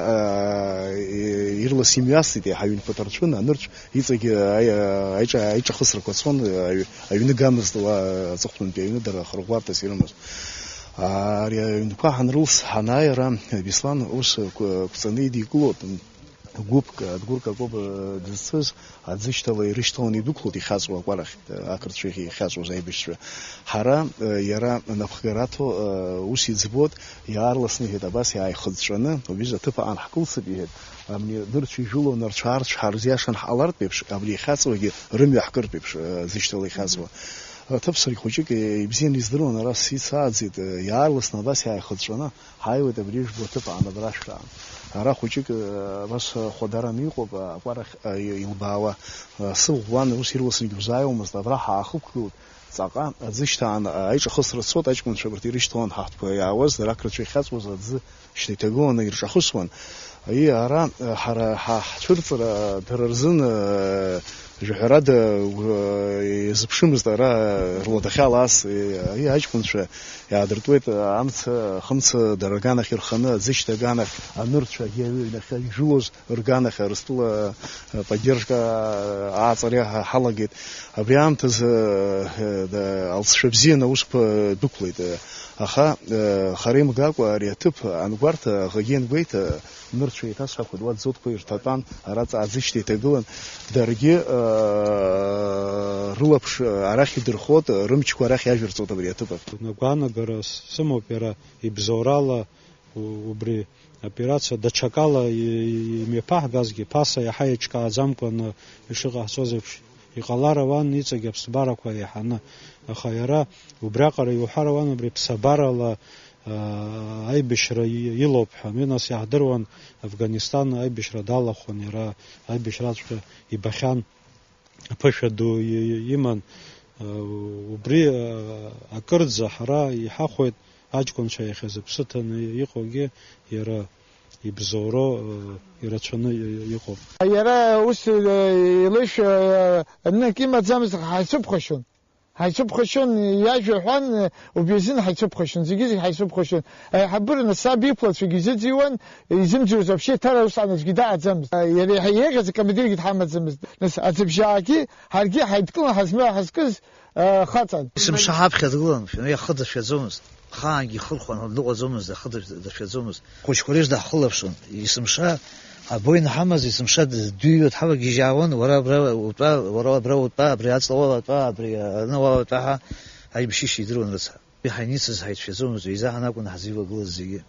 ирлас имҩасит, иаҳа аҩнқәа ҭарцәын, анырцә Иҵегьы аи-, аиҿа-, аиҿахысрақәа цон, аҩ-, аҩны гамызт уа аҵыхәтәантәи аҩны дара ахырӷәӷәарҭас ирымаз. Ари аҩнқәа ҳанрылс, ҳанааи ара, Беслан ус қә-, қәҵаны идикылоит, гәыԥк, Адгәыр Какоба дызцыз, аӡы шьҭала ирышьҭаланы идәықәлоит ихьаҵуа акәарахь, ақырҭцәа ихьаҵуаз аибашьцәа. Ҳара, иара напхгараҭо, ус иӡбоит, Иаарласны, иҳәеит, абас иааихыҵәҵәаны, уҩыза аҭыԥ аҟан ҳкылсып, иҳәеит, абни нырцә ижәыло, нарцә-аарцә ҳарзиашан ҳҟалартә еиԥш, абри ихьаҵуагьы рымҩа ҳкыртә еиԥш, э, зышьҭала ихьаҵуа. Аҭыԥ саргь хәыҷык, э, ибзианы издыруан, ара сицааӡеит, э, иаарласны абас иааихыҵәҵәаны ҳааиуеит абри ижәбо аҭыԥ аҟан, абра ашәраан. Ара хәыҷык, э, абас, э, хәадараны иҟоуп, э, акәарахь, э, илбаауа, э, сыӷәӷәан, ус ирласынгьы узааиуамызт, абра ҳаахықәгылт, Ҵаҟа аӡы шьҭаан, аиҿахысра цот, аҷкәынцәа абарҭ ирышьҭалан ҳаҳҭқәа иаауаз, дара ақырҭцәа ихьаҵуаз аӡы шьҭа иҭагыланы ирҿахысуан. Аиеи, ара, ҳара ҳа ҳцәырҵра дара рзын, жәаҳәарада, иазыԥшымызт, ара руадахьала ас, аиеи, аҷкәынцәа иаадыртуеит, амца, ахымца дара рганахь ирханы, аӡы шьҭа аганахь, анырцә, аиеи, аҩнахьы ижәылоз, рганахь Арыстәыла, э, поддержка, э, ааҵара ҳа-, ҳалагеит. Абри аамҭазы, э, э, да, алҵшәа бзианы аусқәа дәықәлеит, э, аха, э, хара имгакәа ари аҭыԥ ангәарҭа, аӷагьы иангәеиҭа, нырцә еиҭасҳәақәоит, уа дзотқәа ирҭатәан, ара ҵааӡышьҭа иҭагылан, даргьы, э, рылаԥш, э, арахь идырхот, рымчқәа арахь иажәырҵот абри аҭыԥ ахь. Агәаанагара сымоуп иара ибзоурала, У-, убри аоперациа даҽакала и-, и-, имҩаԥаҳгазгьы, ԥаса иаҳа еиҿкааӡамкәаны ишыҟаҳҵоз еиԥш, иҟалар ауан иҵегь аԥсабарақәа еиҳаны. Аха иара убриаҟара иуҳәар ауан, убри ԥсабарала, аа, аибашьра и-, илоуп ҳәа. Уи нас иаҳдыруан, Афганистан аибашьра далахәын, иара аибашьраҵәҟьа ибахьан. Аԥышәа ду и-, и-, иман, э, убри, э, акырӡа ҳара иҳахәеит, аҷкәынцәа иахьа зыԥсы ҭаны иҟоугьы иара ибзоуроу, э, ирацәаны и-, иҟоуп. Иара ус, э, илеишәа, э, нык имаӡамызт, ҳаицыԥхашьон. Ҳаицыԥхашьон, иажәа ҳәан, э, убри азын ҳаицыԥхашьон, зегьы-зегь ҳаицыԥхашьон. Аиҳабыра нас саб иқәлацәагьы изыӡырҩуан, изымӡырҩуаз вообще ҭара усҟан аӡәгьы дааӡамызт. Иара иаҳа еиӷьыз акомандиргьы дҳамаӡамызт. Нас аӡыбжьаагьы ҳаргьы ҳаидкылан ҳазмыҳәа ҳазкыз, э, хаҵан. Есымша ҳаԥхьа дгылан, уи ахы дашәаӡомызт. Ахаангьы ихырхәан дыҟаӡомызт, ахы дашәаӡомызт. Хәыҷқәа реиԥш даҳхылаԥшуан. Есымша Або инҳамаз есымша дыҩуа дҳавагьежьаауан, уара абра утәа, уара абра утәа, абри аҵла уалатәа, абри аны уалатәа ҳәа аибашьышьа идыруан рыцҳа. Уи ҳаиницыз ҳаицәшәаӡомызт, уи изаҳан акәын ҳзеилагылаз зегьы.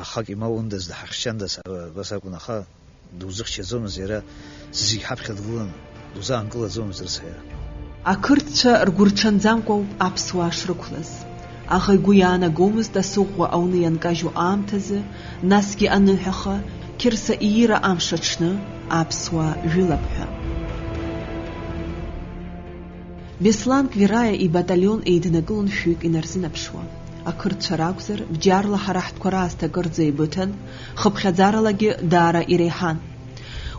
Ахак имоундаз, дҳахьчандаз, абас акәын, аха дузыхьчаӡомызт иара, зегь ҳаԥхьа дгылан, дузаанкылаӡомызт рыцҳа иара. Ақырҭцәа ргәырҽанӡамкәа ауп аԥсуаа шрықәлаз. Аха игәы иаанагомызт асы ӷәӷәа ауны ианкажьу аамҭазы, насгьы аныҳәаха, Қьырса иира амш аҽны аԥсуаа жәылап ҳәа. Беслан Квираиа ибаталион еиднакылон шәҩык инарзынаԥшуа. Ақырҭцәа ракәзар, бџьарла ҳара ҳтәқәа раасҭа акырӡа еибыҭан, хыԥхьаӡаралагьы даара иреиҳан.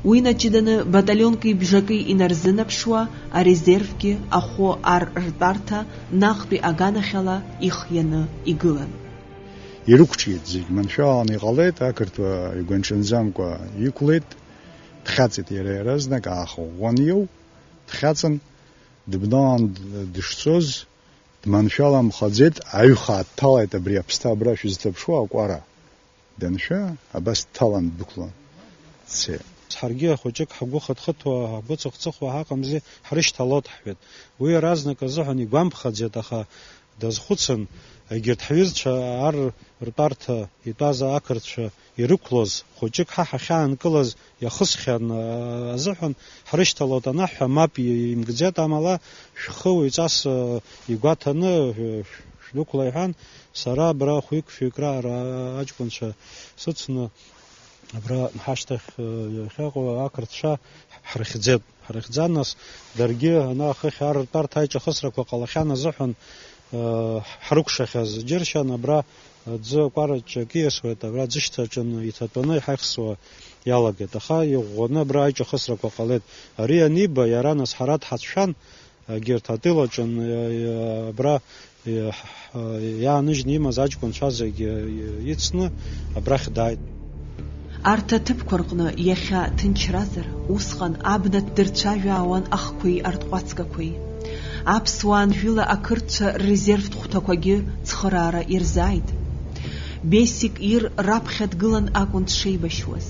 Уи наҷыданы баталионки бжаки инарзынаԥшуа, арезервгьы ахәы ар ртәарҭа наҟтәи аганахьала ихианы игылан. Ирықәҿиеит зегь, маншәаланы иҟалеит, ақырҭуа игәанҽанӡамкәа иқәлеит, дхьаҵит иара иаразнак, ааха ӷәӷәан иоу, дхьаҵын, дыбналан дышцоз, дманшәаламхаӡеит, аҩхаа дҭалеит абри аԥсҭа абра шәызҭаԥшуа акәара. Даншәа, абас дҭалан ддәықәлан дцеит. Ҳаргьы ахәыҷык ҳгәы хыҭхыҭуа, ҳгәы цыхцыхуа ҳаҟамзи, ҳрышьҭалоит ҳҳәеит. Уи иаразнак азыҳәан игәамԥхаӡеит, аха дазхәыцын, егьырҭ ҳҩызцәа ар ртәарҭа итәаз ақырҭцәа ирықәлоз хәыҷык ҳа ҳахьаанкылаз иахысхьан, а, азыҳәан ҳрышьҭалоит анаҳҳәа, мап имгӡеит, амала шәхы уаҩҵас, а, игәаҭаны, шә-, шәдәықәла иҳәан, сара абра хәҩык-фҩык раара аҷкәынцәа сыцны, абра ҳашьҭахь, а, иахьаҟоу ақырҭцәа ҳрыхьӡеит. Ҳрыхьӡан, нас, даргьы ана ахыхь ар ртәарҭа аиҿахысрақәа ҟалахьан азыҳәан, э, ҳрыкәшахьаз џьыршьан, абра аӡы акәараҷҷа акы иасуеит, абра аӡышьҭаҿын иҭатәаны иҳаихсуа иалагеит. Аха иӷәӷәаны абра аиҿахысрақәа ҟалеит. Ари аниба, иара, нас, ҳара дҳацәшәан, егьырҭ атыл аҿын, э, э, абра иааныжьны имаз аҷкәынцәа зегьы ицны абрахь дааит. Арҭ аҭыԥқәа рҟны иахьа ҭынчразар, усҟан абна ҭдырцәажәаауан ахқәеи артҟәацгақәеи. Аԥсуаа анжәыла ақырҭцәа ррезервтә хәҭақәагьы цхыраара ирзааит. Бесик ир раԥхьа дгылан акәын дшеибашьуаз.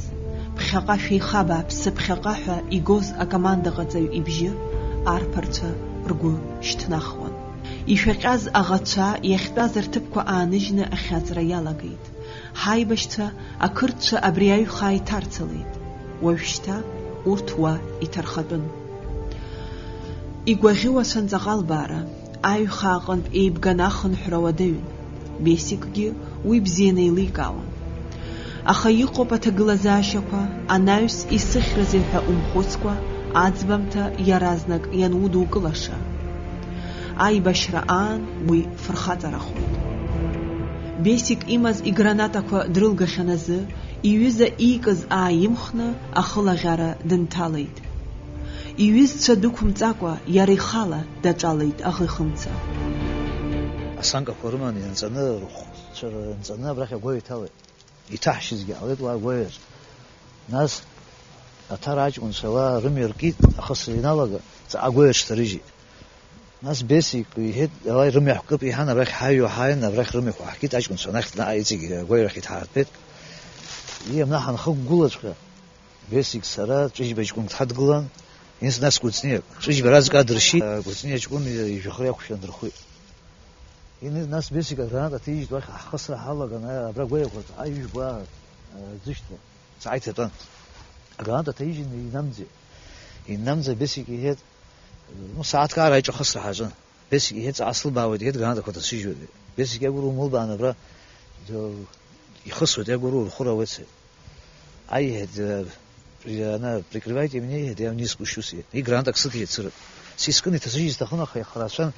Ԥхьаҟа шәеиха бааԥсы, ԥхьаҟа ҳәа игоз акомандаҟаҵаҩ ибжьы арԥарцәа ргәы шьҭнахуан. Ишәаҟьаз аӷацәа иахьтәаз рҭыԥқәа ааныжьны ахьаҵра иалагеит. Ҳаибашьцәа ақырҭцәа абри аҩхаа иҭарцалеит. Уажәшьҭа урҭ уа иҭархатәын. Игәаӷьуацәан ҵаҟа албаара, аҩхаа аҟынтә еибганы ахынҳәра уадаҩын. Бесикгьы уи бзианы еиликаауан. Аха иҟоуп аҭагылазаашьақәа, анаҩс исыхьрызеи ҳәа умхәыцкәа, аӡбамҭа иаразнак ианудукылаша. Аибашьра аан уи фырхаҵарахоит. Бесик имаз игранатақәа дрылгахьан азы, иҩыза иикыз ааимхны ахылаӷьара дынҭалеит. Иҩызцәа дықәымҵакәа, иара ихала даҿалеит аӷыхымца. Асанкақәа рыманы ианҵаны, рхәцәа рынҵаны абрахь агәаҩа иҭалеит. Иҭаҳшьызгьы ҟалеит уа агәаҩаҿ. Нас Аҭара аҷкәынцәа уа рымҩа ркит, ахысра иналага, ҵаҟа агәаҩаҿ дҭарыжьит. Нас Бесик иҳәеит, ала рымҩа ҳкып, иҳәан, абрахь ҳаҩуа ҳааин, абрахь рымҩақәа ҳкит, аҷкәынцәа анахь днаҟ иҵегь агәаҩарахь иҭҳарҭәеит. Иамна ҳанхықәгылаҵәҟьа, Бесик сара Ҵәыџьба ҷкәынк дҳадгылан, инс нас Кәыҵниак. Ҵәыџьба разк аадыршьит, Кәыҵниа ҷкәын ижәҩахыр иақәшәан дырхәит. Ин-, нас Бесик аграната ҭижьит уахь ҳхысра ҳалаган, а-, абра гәеиақәа, аҩ-, жәба, а, ӡышьҭра. Сааит иатәан. Аграната ҭаижьын инамӡеит. Инамӡа Бесик иҳәеит, ну, сааҭк ара аиҿахысра ҳаҿын. Бесик иҳәеит, ҵаҟа слыбаауеит, иҳәеит, гранатақәа ҭасыжьуеит. Бесик иагәыру умылбаан абра, д-, ихысуеит, иагәыру рхәыра уеце. Ай, иҳәеит, э, при-, ана, прикрывайте меня, иҳәеит, я вниз спущусь, иҳәеит. И гранатак сыҭеит сыры. Сискын иҭасыжьыз сҭахын, аха ихрацәан,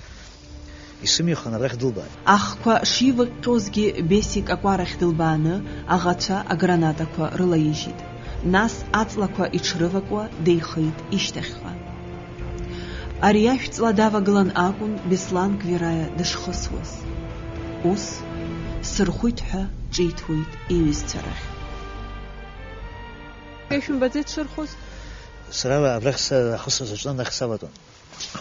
исымихын, абрахь дылбааит. Ахқәа шивыҟьҟьозгьы Бесик акәарахь дылбааны, аӷацәа агранатақәа рылаижьит. Нас аҵлақәа иҽрывакуа деихеит ишьҭахьҟа. Ари ашә ҵла давагылан акәын Беслан Гвираиа дышхысуаз. Ус, сырхәит ҳәа ҿиҭуеит иҩызцәа рахь. Ишәымбаӡеит дшырхәыз? Сара абрахь са-, ахысра саҿны анахь саватәан.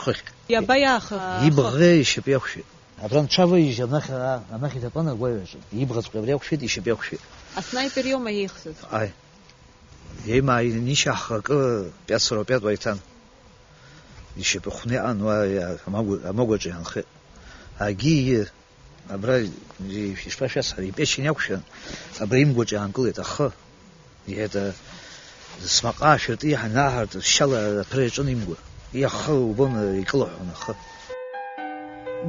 Хыхь. Иаба иаахыс? Ибӷа ишьапы иақәшәеит. Абра нҽаваижь анахь, а-, анахь иҭатәан агәаҩаҿы. Ибӷаҵәҟьа абри иақәшәеит, ишьапы иақәшәеит. Аснайпер иоума иеихсыз? Аи. Еимаа инишьа ҳхакы пиацароу пиатәуа иҭан. Ишьапы хәны иҟан, уа иа-, амагә-, амагәаҿы иаанхеит. Агьигьы абра ишԥашәасҳәари, ипечень иақәшәан, абра имгәаҿы иаанкылеит ахы. Иҳәеит, смаҟа ашәырты иҳанаҳартә шьала аԥра иаҿын имгәа. Иахы убон икылыҳәҳәон ахы.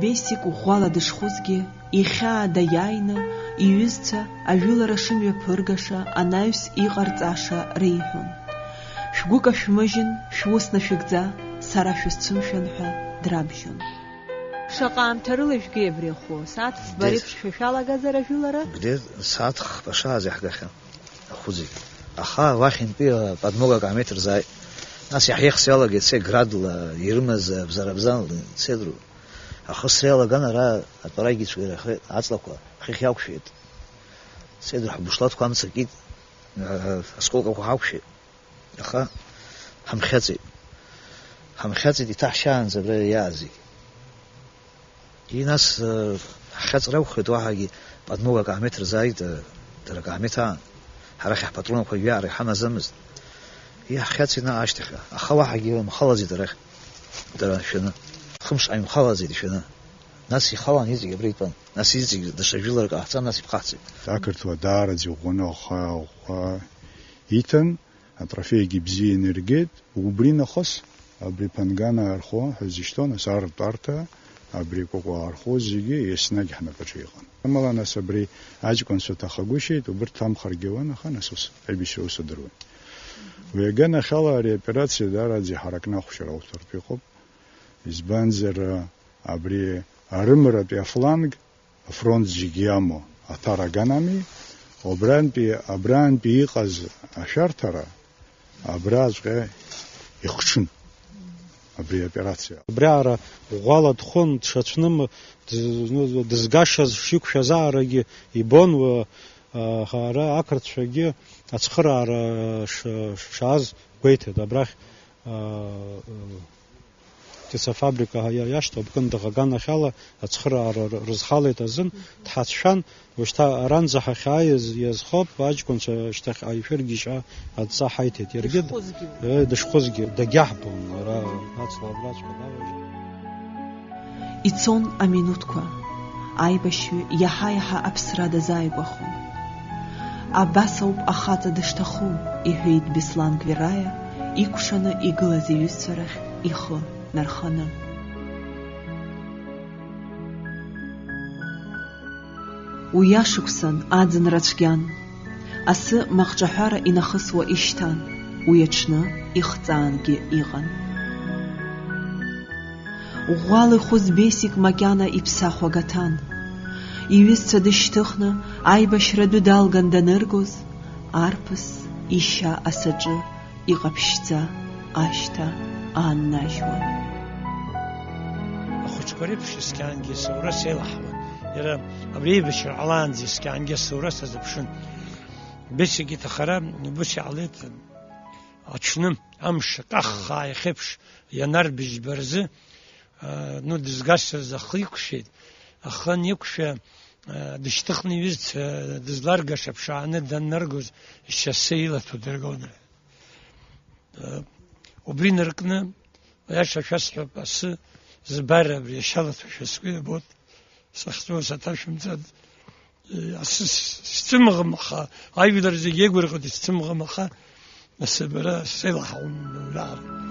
Бесик ӷәӷәала дышхәызгьы, ихьаа даиааины, иҩызцәа ажәылара шымҩаԥыргаша анаҩс иҟарҵаша реиҳәон. Шәгәы кашәмыжьын, шәус нашәыгӡа, сара шәысцәымшәан ҳәа драбжьон. Шаҟа аамҭа рыла ижәгеи абри ахәы? Сааҭ ӡба Дед. Реиԥш шәа шәалагазар ажәылара? Грет сааҭ хԥа шааз иаҳгахьан. Ахәы зегь. Аха уахьынтәи, а, подмогак ааметр зааит. Нас иаҳихс иалагеит, се градла ирымаз абзарабзан, седру. Ахысра иалаган ара атәарагьы цәгьарахеит, аҵлақәа хыхь иақәшәеит. Седру ҳбушлатқәа амца кит, а, осколкақәа ҳақәшәеит. Аха ҳамхьаҵит. Ҳамхьаҵит иҭаҳшьаанӡа абра иааз зегь. И нас, э, ҳхьаҵра акәхеит, уаҳагьы подмогак ааметр зааит, э, дара акаамеҭ аан. Ҳара хьаҳпатронқәа жәаара иҳамаӡамызт. И ҳхьаҵит наҟ ашьҭахь, аха уаҳагьы мхалаӡеит арахь. Дара шәаны. Хымш ааимхалаӡеит ишәаны. Нас ихалан иҵегь абра итәан. Нас иҵегь даҽа жәыларак ҟаҳҵан, нас иԥхаҳҵеит. Ақырҭуа даараӡа иӷәӷәаны аха ӷәӷәа иҭан. Атрофеигьы бзианы иргеит, убри нахыс абри Пангана архәо ҳәа зышьҭоу, нас ар тәарҭа, абри Кәакәа архәо зегьы еснагь ҳнапаҿы иҟан. Амала, нас абри аҷкәынцәа ҭахагәышьеит, убырҭ ҭамхаргьы ауан, аха нас ус аибашьра ус адыруан. Уи аганахьала ари аоперациа даараӡа иҳаракны ахәшьара ауҭартә иҟоуп. Избанзар, абри арымратәи афланг афронт зегь иамоу аҭара аганами, убрантәи, абрантәи иҟаз ашәарҭара абраҵәҟьа ихҽын абри аоперациа. Абриаҟара ӷәӷәала дхәын, дшацәным, дыз-, ну, дызгашаз шиқәшәаз аарагьы ибон, уа, а, ара ақырҭцәагьы ацхыраара ш-, шааз гәеиҭеит. Абрахь, а, птицефабрика иа-, иашҭа Обкын дыӷаган ахьала ацхыраара р-, рызхалеит азын, дҳацәшәан, ушьҭа аранӡа ҳахьааиз иазхоуп, аҷкәынцәа шьҭахьҟа ишәыргьежьаа адҵа ҳаиҭеит. Иаргьы д-, Дышхәызгьы. Э, дышхәызгьы, дагьаҳбон, ара ацла абраҵәҟьа даважь. Ицон аминуҭқәа, аибашьҩы иаҳа-иаҳа аԥсра дазааигәахон. Абас ауп ахаҵа дышҭаху, иҳәеит Беслан Гвираиа, икәшаны игылаз иҩызцәа рахь ихы нарханы. Уи ашықәсан аӡынра цәгьан. Асы маҟҿаҳәара инахысуа ишьҭан, уи аҽны ихҵаангьы иҟан. Ӷәӷәала ихәыз Бесик макьана иԥсахәага ҭан. Иҩызцәа дышьҭыхны, аибашьра адәы далган даныргоз, арԥыс ишьа асаҿы иҟаԥшьӡа ашьҭа ааннажьуан. Ахәыҷқәа реиԥш, ескьаангьы асоура сеилаҳауан. Иара абри еибашьра ҟалаанӡа ескьаангьы асоура сазыԥшын. Бесик иҭахара убыс иҟалеит. Аҽны амш акаххаа иахьеиԥш ианарбыжьба рзы, а, ну, дызгашаз ахы иқәшәеит. Ахы аниқәшәа, а, дышьҭыхны иҩызцәа дызларгаша ԥшааны даннаргоз, ишьасы илаҭәо дыргон. Э, убри наркны, аиаша шәасҳәап, асы збар абри ашьалаҭәашәа сгәы иабоит, сахьҵәуо саҭашәымҵан, э, асы с-, сцәымӷым аха, ажәлар зегь еигәырӷьоит исцәымӷым аха, асы бара сеилаҳауам уажәраанӡа.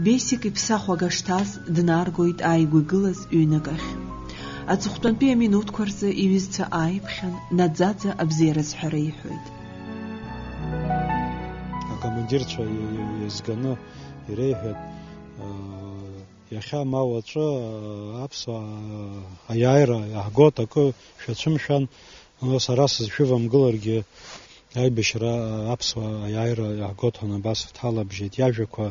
Бесик иԥсахәага шҭаз днаргоит ааигәа игылаз ҩнык ахь. Аҵыхәтәантәи аминуҭқәа рзы иҩызцәа ааиԥхьан, наӡаӡа абзиаразҳәара иҳәоит. Акомандирцәа и-, и-, еизганы иреиҳәеит, аа, иахьа ма уаҵәы, аа, аԥсуаа аиааира иаҳгоит, акы шәацәымшәан, сара сызшәывамгыларгьы, аибашьра аԥсуаа аиааира иаҳгоит ҳәа абас дҳалабжьеит. Иажәақәа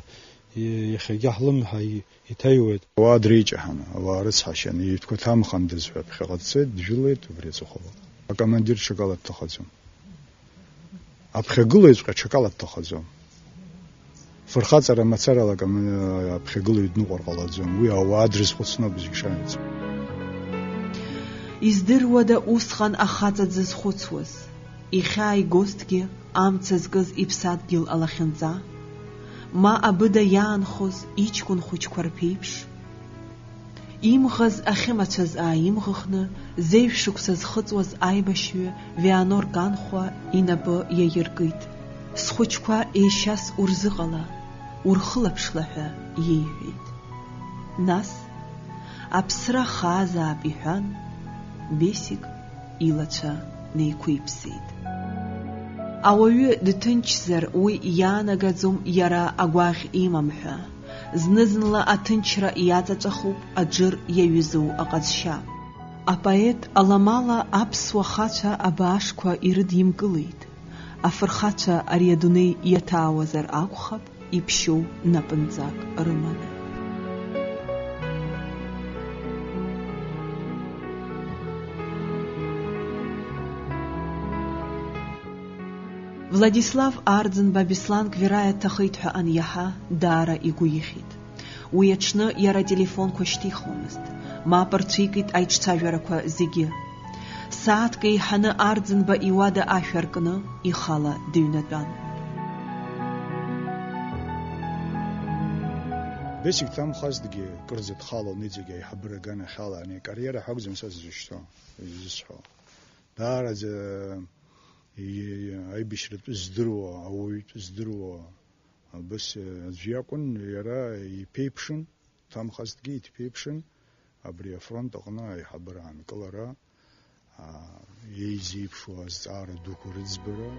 и-, иахьагьы ҳлымҳа и-, иҭаҩуеит. Ауаа дреиҷаҳаны, ауаа рыцҳашьаны, иҩҭқәа ҭамхандаз ҳәа ԥхьаҟа дцеит, джәылеит убри аҵыхәала. Акомандир ҽакала дҭахаӡом. Аԥхьагылаҩҵәҟьа ҽакала дҭахаӡом. Фырхаҵара мацарала акоммуна аԥхьагылаҩ дныҟәар ҟалаӡом, уи ауаа дрызхәыцноуп зегь шааиц. Издыруада усҟан ахаҵа дзызхәыцуаз, ихьаа игозҭгьы амца зкыз иԥсадгьыл алахьынҵа, ма абыда иаанхоз иҷкәын хәыҷқәа рԥеиԥш? Имӷаз ахьымацәаз ааимӷыхны, зеижә шықәса зхыҵуаз аибашьҩы Вианор Канхәа инапы иаиркит. Схәыҷқәа еишьас урзыҟала, урхылаԥшла ҳәа иеиҳәеит. Нас, аԥсра хаазаап иҳәан, Бесик илацәа неиқәиԥсеит. Ауаҩы дҭынчзар уи иаанагаӡом иара агәаӷь имам ҳәа. Зны-зынла аҭынчра иаҵаҵәахуп аџыр иаҩызоу аҟазшьа. Апоет аламала аԥсуа хацәа абаашқәа ирыдимкылеит. Афырхацәа ари адунеи иаҭаауазар акәхап, иԥшьоу напынҵак рыманы. Владислав Арӡынба Беслан Квираиа дҭахеит ҳәа аниаҳа, даара игәы ихьит. Уи аҽны иара ателефонқәа шьҭихуамызт, мап рцәикит аиҿцәажәарақәа зегьы. Сааҭк еиҳаны Арӡынба иуада ашә аркны, ихала дыҩнатәан. Бесик дҭамхазҭгьы, кырӡа дхалон иҵегь аиҳабыра аганахьала, ани акариера ҳәа акәӡам са сзышьҭоу, изысҳәо. Даараӡа и-, аибашьратә здыруа, ауаҩтә здыруа, абас, э, аӡә иакәын, иара иԥеиԥшын, дҭамхазҭгьы иҭԥеиԥшын, абри афронт аҟны аиҳабыра аанкылара, а, еизеиԥшу азҵаара дуқәа рыӡбара.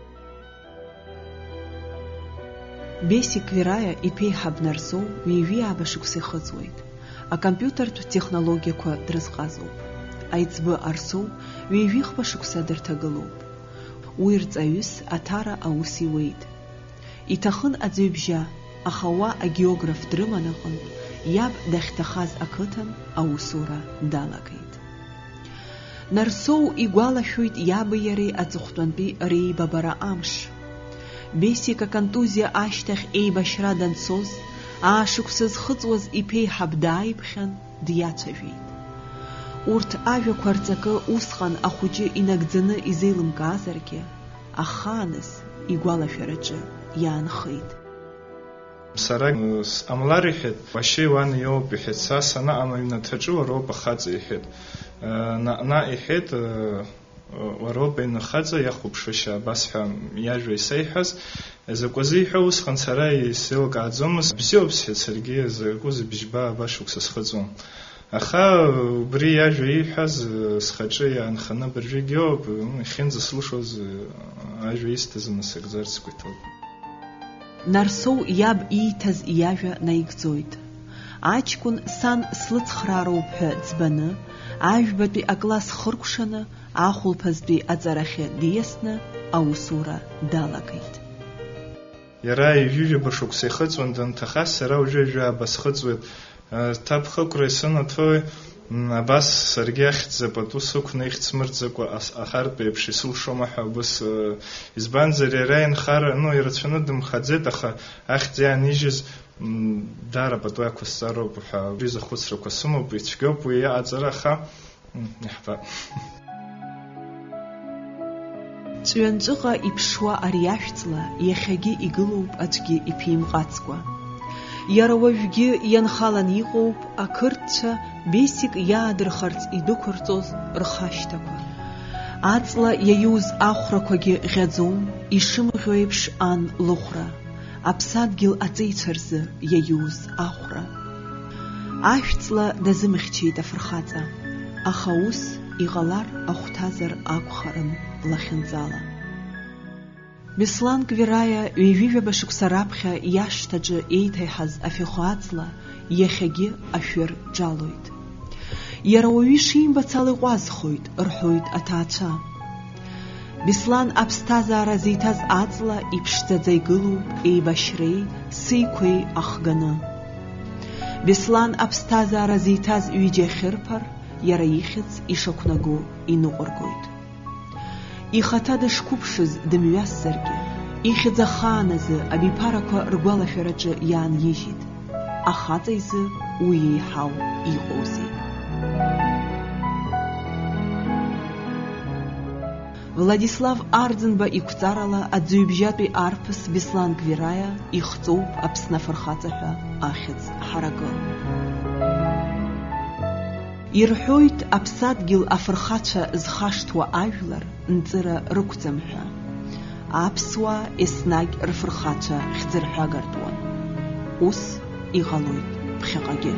Бесик Квираиа иԥеиҳаб Нарсоу ҩажәи ааба шықәса ихыҵуеит. Акомпиутертә технологиақәа дрызҟазоуп. Аиҵбы Арсоу ҩажәихԥа шықәса дырҭагылоуп. Уи рҵаҩыс Аҭара аус иуеит. Иҭахын аӡҩыбжьа, аха уа агеограф дрыман аҟынтә, иаб дахьҭахаз ақыҭан аусура далагеит. Нарсоу игәалашәоит иаби иареи аҵыхәтәантәи реибабара амш. Бесик аконтузиа ашьҭахь еибашьра данцоз, аашықәса зхыҵуаз иԥеиҳаб дааиԥхьан, диацәажәеит. Урҭ ажәақәа рҵакы усҟан ахәыҷы инагӡаны изеилымкаазаргьы, ахааназ игәалашәараҿы иаанхеит. Сара, э, сҟамлар, иҳәеит, уашьеи уани иоуп, иҳәеит, са санаҟам аҩнаҭаҿы уароуп ахаҵа, иҳәеит. Э, наҟ-наҟ, иҳәеит, э, уароуп аҩны хаҵа иахәаԥшышьа, абас ҳәа иажәа исеиҳәаз. Закәызеи ҳәа усҟан сара исеилкааӡомызт. Бзиоуп, сҳәеит саргьы, закәызеи бжьба, аба шықәса схыҵуам. Аха убри иажәа ииҳәаз, э, схаҿы иаанханы абыржәгьы ауп, м, иахьынӡасылшоз, э, ажәа исҭаз анасыгӡарц сгәы иҭоуп. Нарсоу иаб ииҭаз иажәа наигӡоит. Аҷкәын сан слыцхраароуп ҳәа ӡбаны, ажәбатәи акласс хыркәшаны, ахәылԥазтәи аҵарахьы диасны аусура далагеит. Иара ҩажәижәаба шықәса ихыҵуан данҭахаз, сара уажәы жәаба схыҵуеит. Э, ҭабхықәра исынаҭои, м, абас саргьы ахьӡ-пату сықәны ихьӡ смырӡакәа ас-, ахартә еиԥш исылшома ҳәа убыс, э, избанзар иара инхара, ну, ирацәаны дымхаӡеит, аха ахьӡ иаанижьыз, м, даара пату иақәысҵароуп ҳәа убри изы ахәыцрақәа сымоуп, ицәгьоуп уи иҟаҵара, аха, м, иаҳбап. Ҵәҩанҵәыҟа иԥшуа ари ашәҵла иахьагьы игылоуп аӡәгьы иԥимҟацкәа. Иара уажәгьы ианхалан иҟоуп ақырҭцәа Бесик иаадырхарц идәықәырҵоз рхашьҭақәа. Аҵла иаиуз ахәрақәагьы ӷьаӡом, ишымӷьо еиԥш ан лыхәра, аԥсадгьыл аҵеицәа рзы иаиуз ахәра. Ашәҵла дазымхьчеит афырхаҵа, аха ус иҟалар ахәҭазар акәхарын лахьынҵала. Беслан Квираиа ҩажәижәаба шықәса раԥхьа иашҭаҿы еиҭаиҳаз афҩхәа аҵла иахьагьы ашәыр ҿалоит. Иара уаҩы ишимбац ала иҟәазхоит, рҳәоит аҭаацәа. Беслан аԥсҭазаара зиҭаз аҵла иԥшӡаӡа игылоуп еибашьреи сеиқәеи ахганы. Беслан аԥсҭазаара зиҭаз ҩыџьа ахьырԥар, иара ихьӡ ишақәнаго иныҟәыргоит. Ихаҭа дышқәыԥшыз дымҩасзаргьы, Ихьӡ ахааназы абиԥарақәа ргәалашәараҿы иаанижьит. Ахаҵа изы уи еиҳау иҟоузеи? Владислав Арӡынба иқәҵарала аӡыҩбжьатәи арԥыс Беслан Гвираиа ихҵоуп Аԥсны афырхаҵа ҳәа ахьӡ ҳаракы. Ирҳәоит, аԥсадгьыл афырхацәа зхашҭуа ажәлар нҵыра рықәӡам ҳәа. Аԥсуаа еснагь рфырхацәа хьӡырҳәагартәуан. Ус иҟалоит ԥхьаҟагьы.